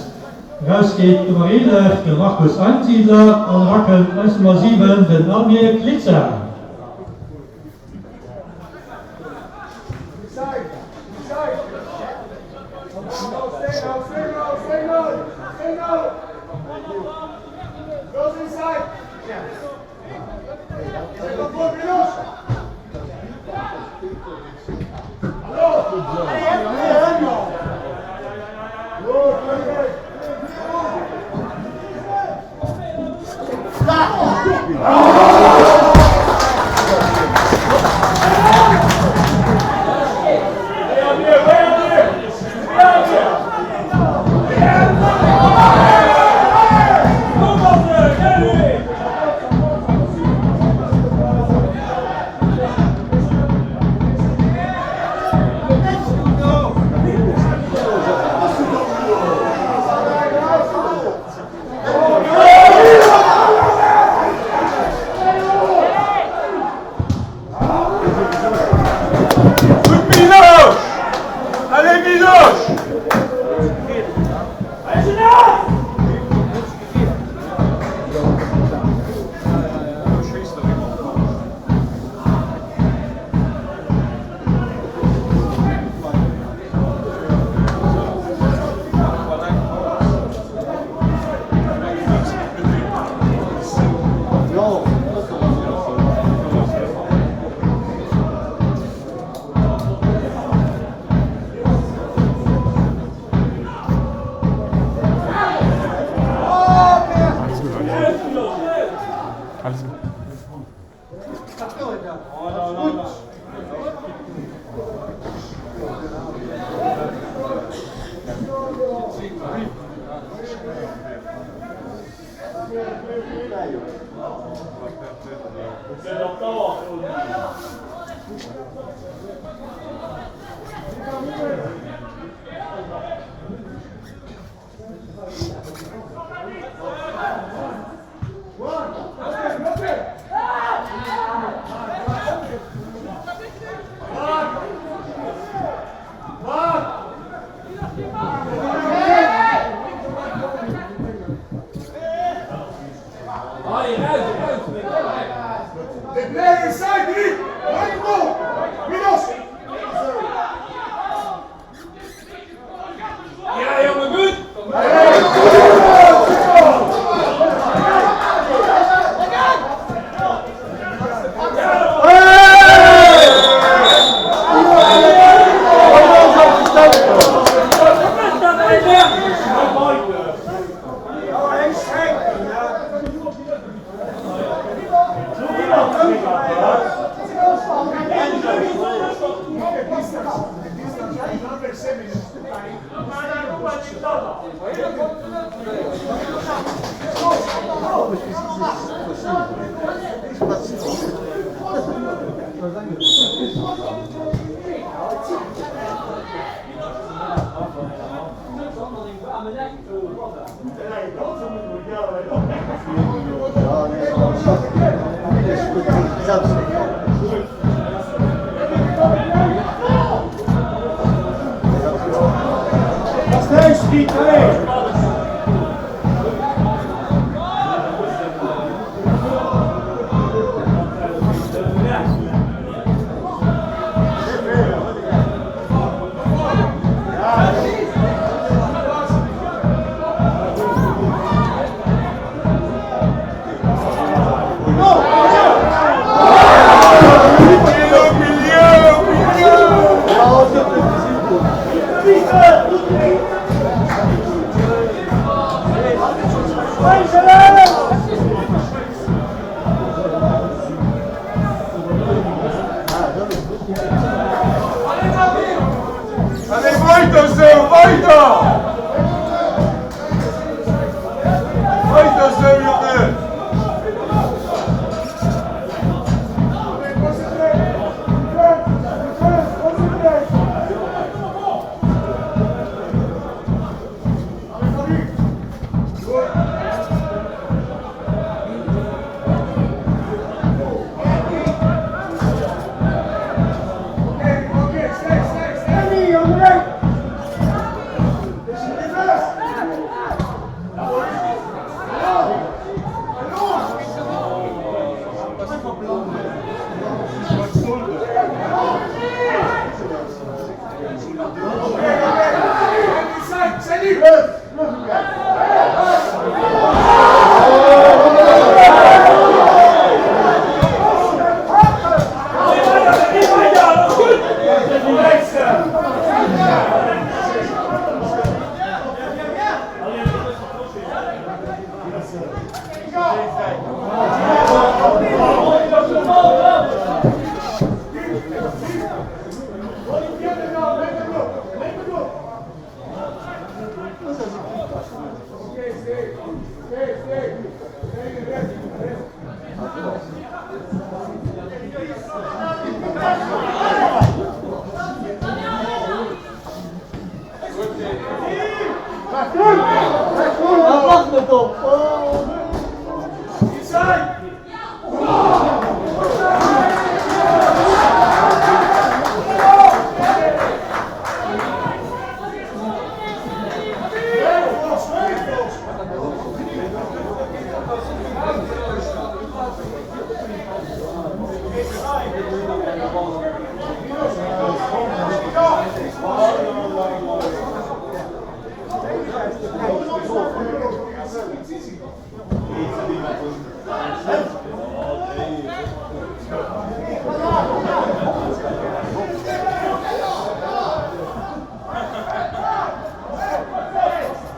Speaker 4: Eraus geet d'Nummer 11, de Markus Einsiedler, an erakënnt eis Nummer 7, den Amir Klitza.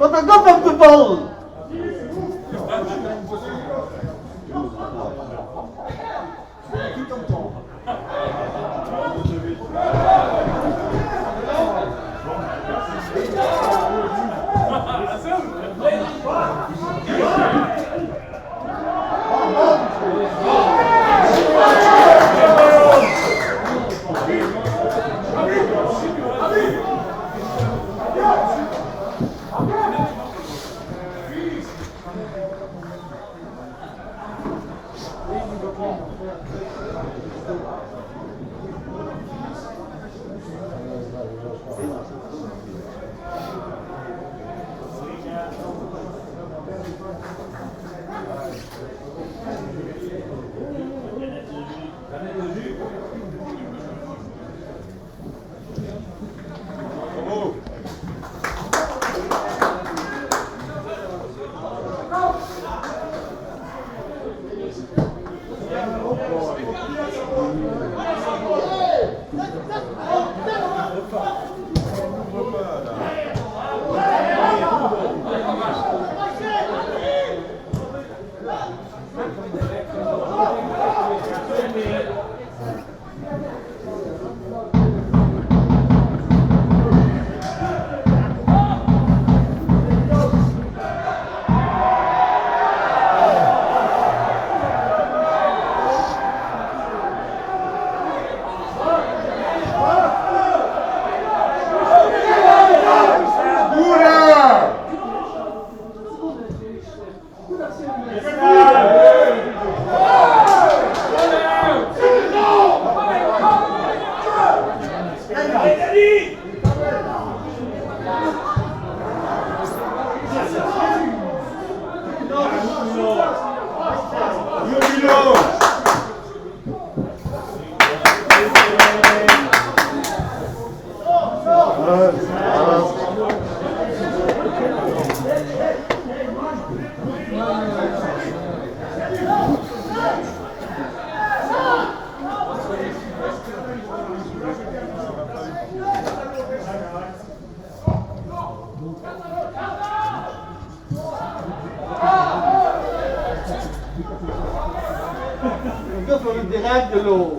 Speaker 7: Wat de Ball! Direkt elo.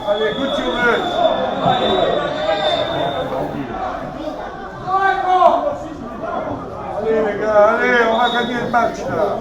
Speaker 7: Allez, gutt Jongen! Allez les gars, allez, on va gagner le match là!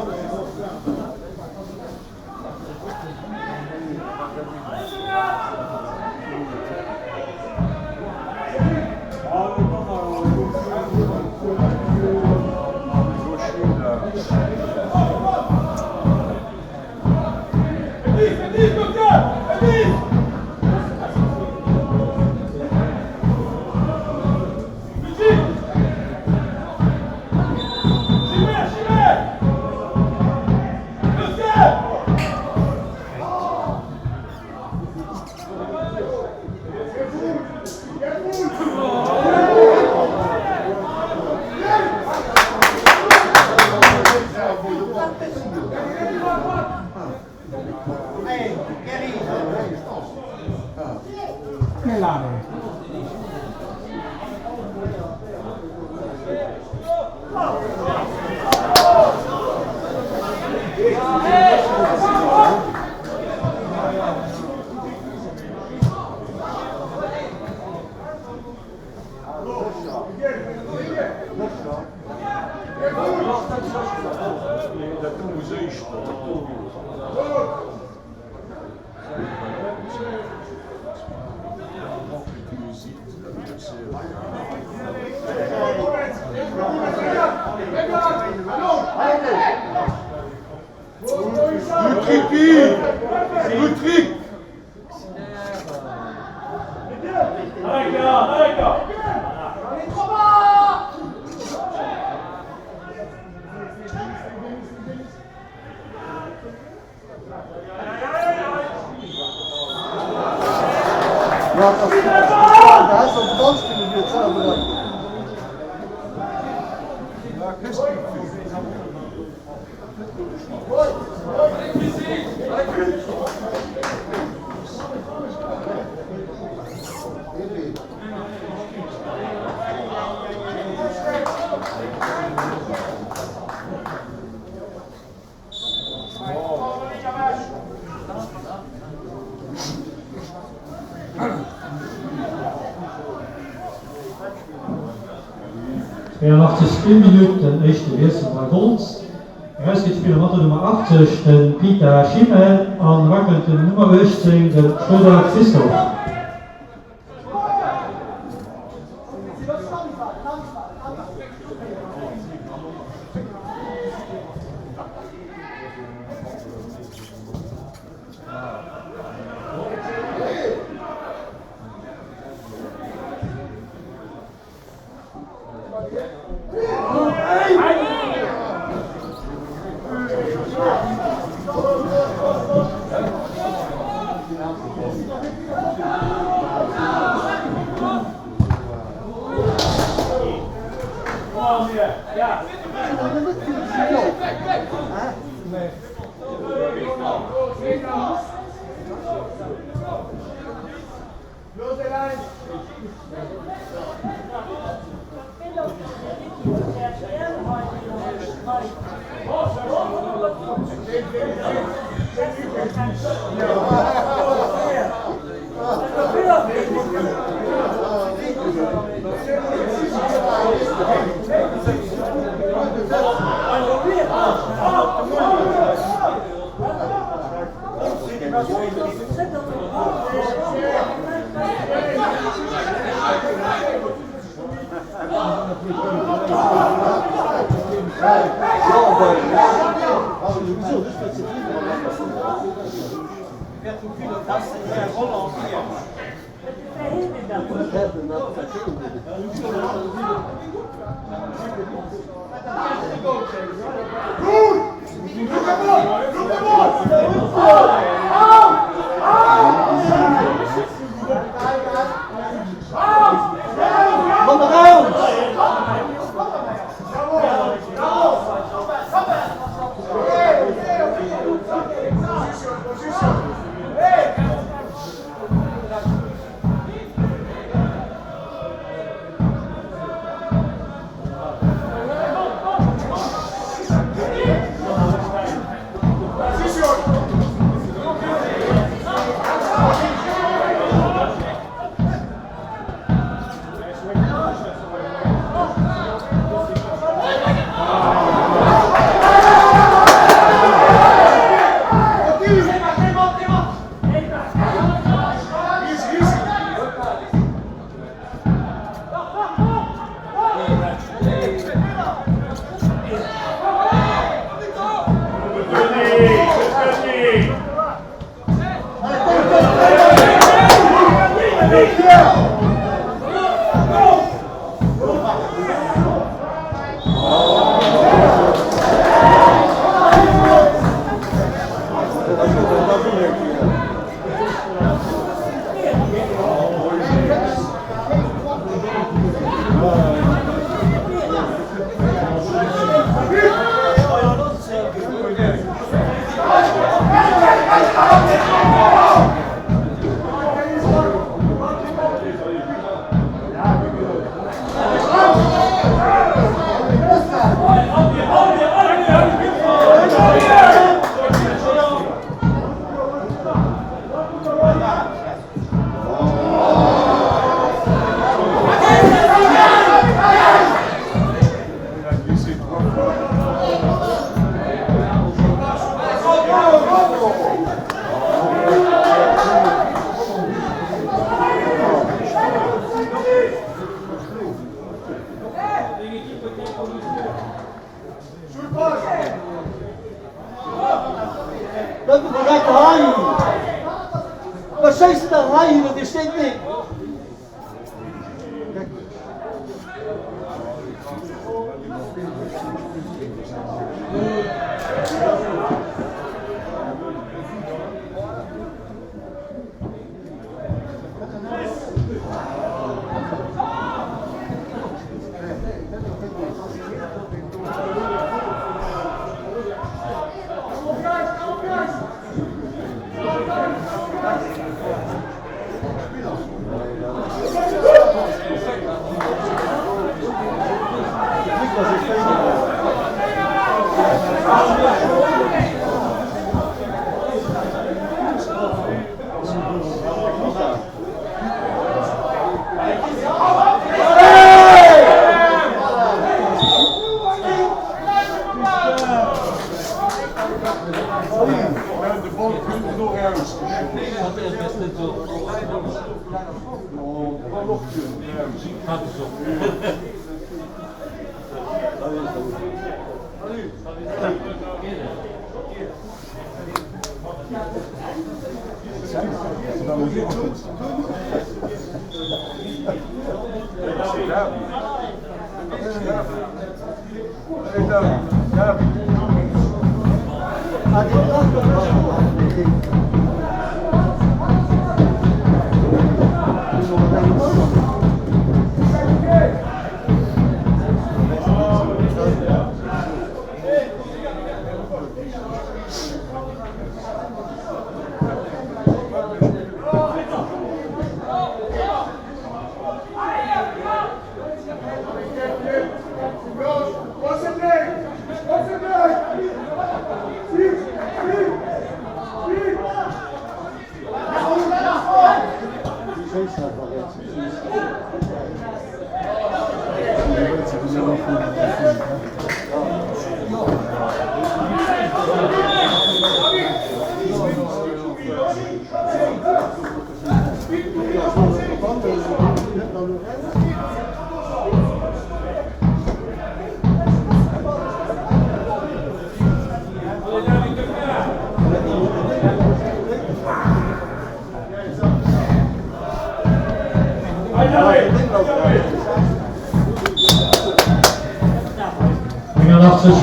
Speaker 4: Éier Minutt den éischte Wiessel bei Wolz. Eraus geet d'Spiller mat der Nummer 80, de Pita Schimmel an erakënnt den Nummer 18, de Schröder Christophe.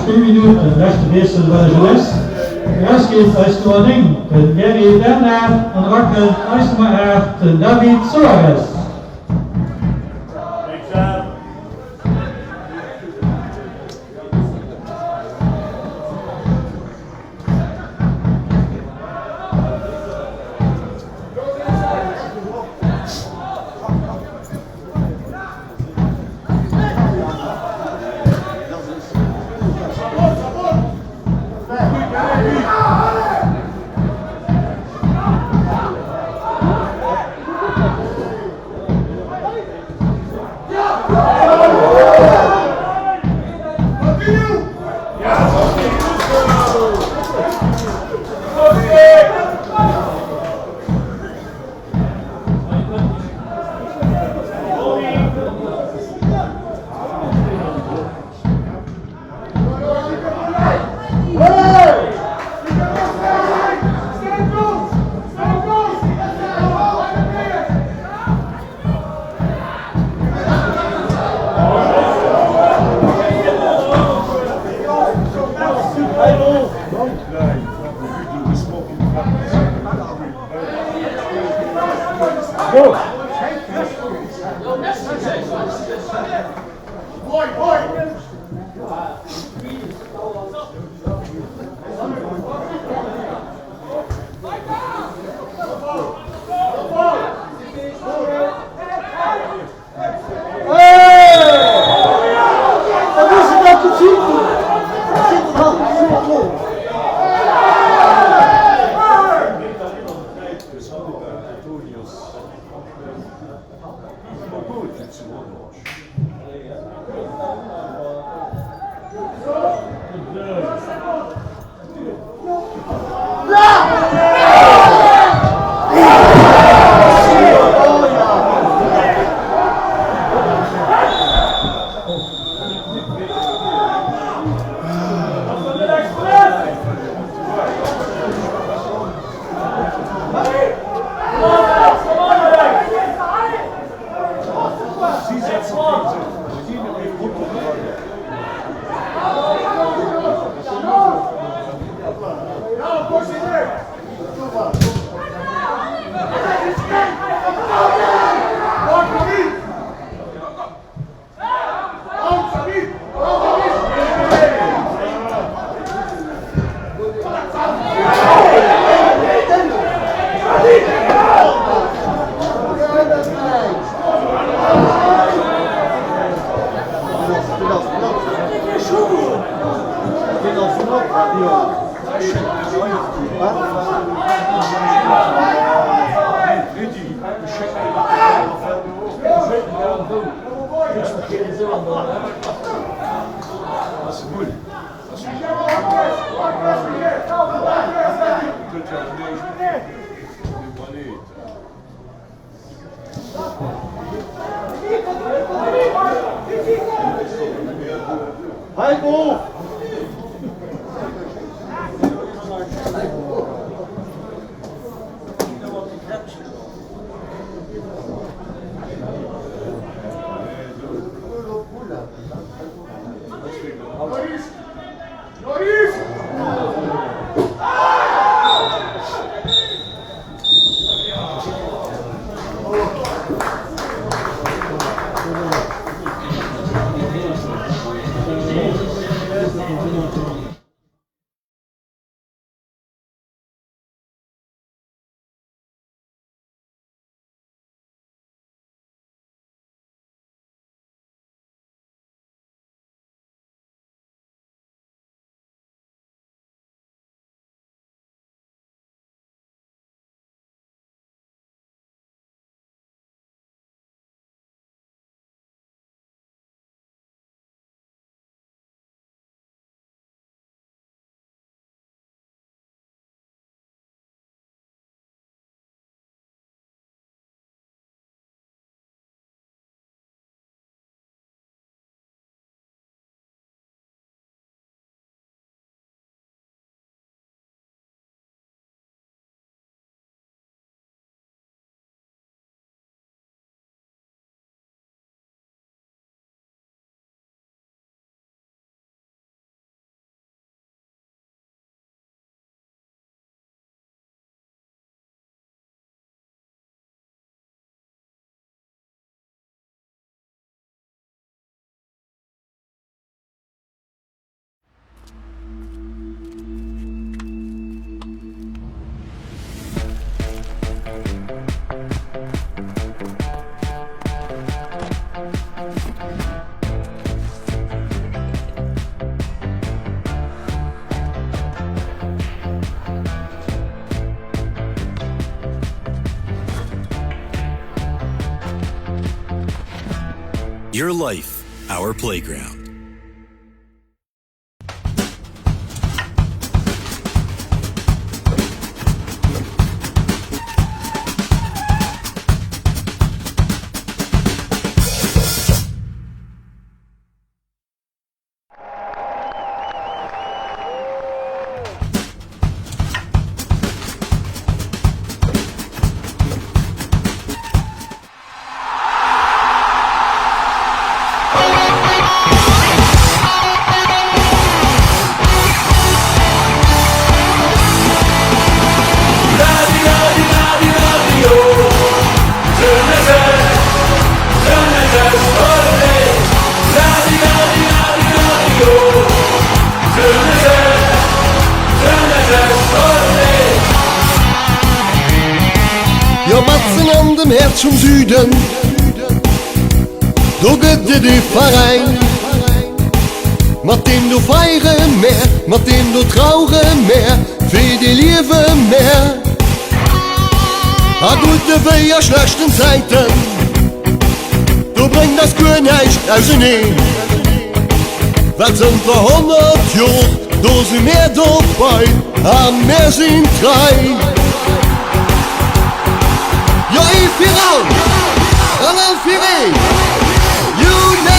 Speaker 4: Spillminutt, den leschte Wiessel bei der Jeunesse. Eraus geet eis Nummer 9, den Gary Bernard an erakënnt eis Nummer 8, den David Soares.
Speaker 2: Your life, our playground.
Speaker 1: Häerz vum Süden, do gëtt et ee Veräin, mat deem do feiere mär, mat deem do traure mär, fir dee liewe mär. A gudde wéi a schlechten Zäiten, do bréngt eis guer näischt auseneen. Well zënter 100 Jor, do si mär dobei a mär sinn trei. Jo, ee fir all an all fir een, you know.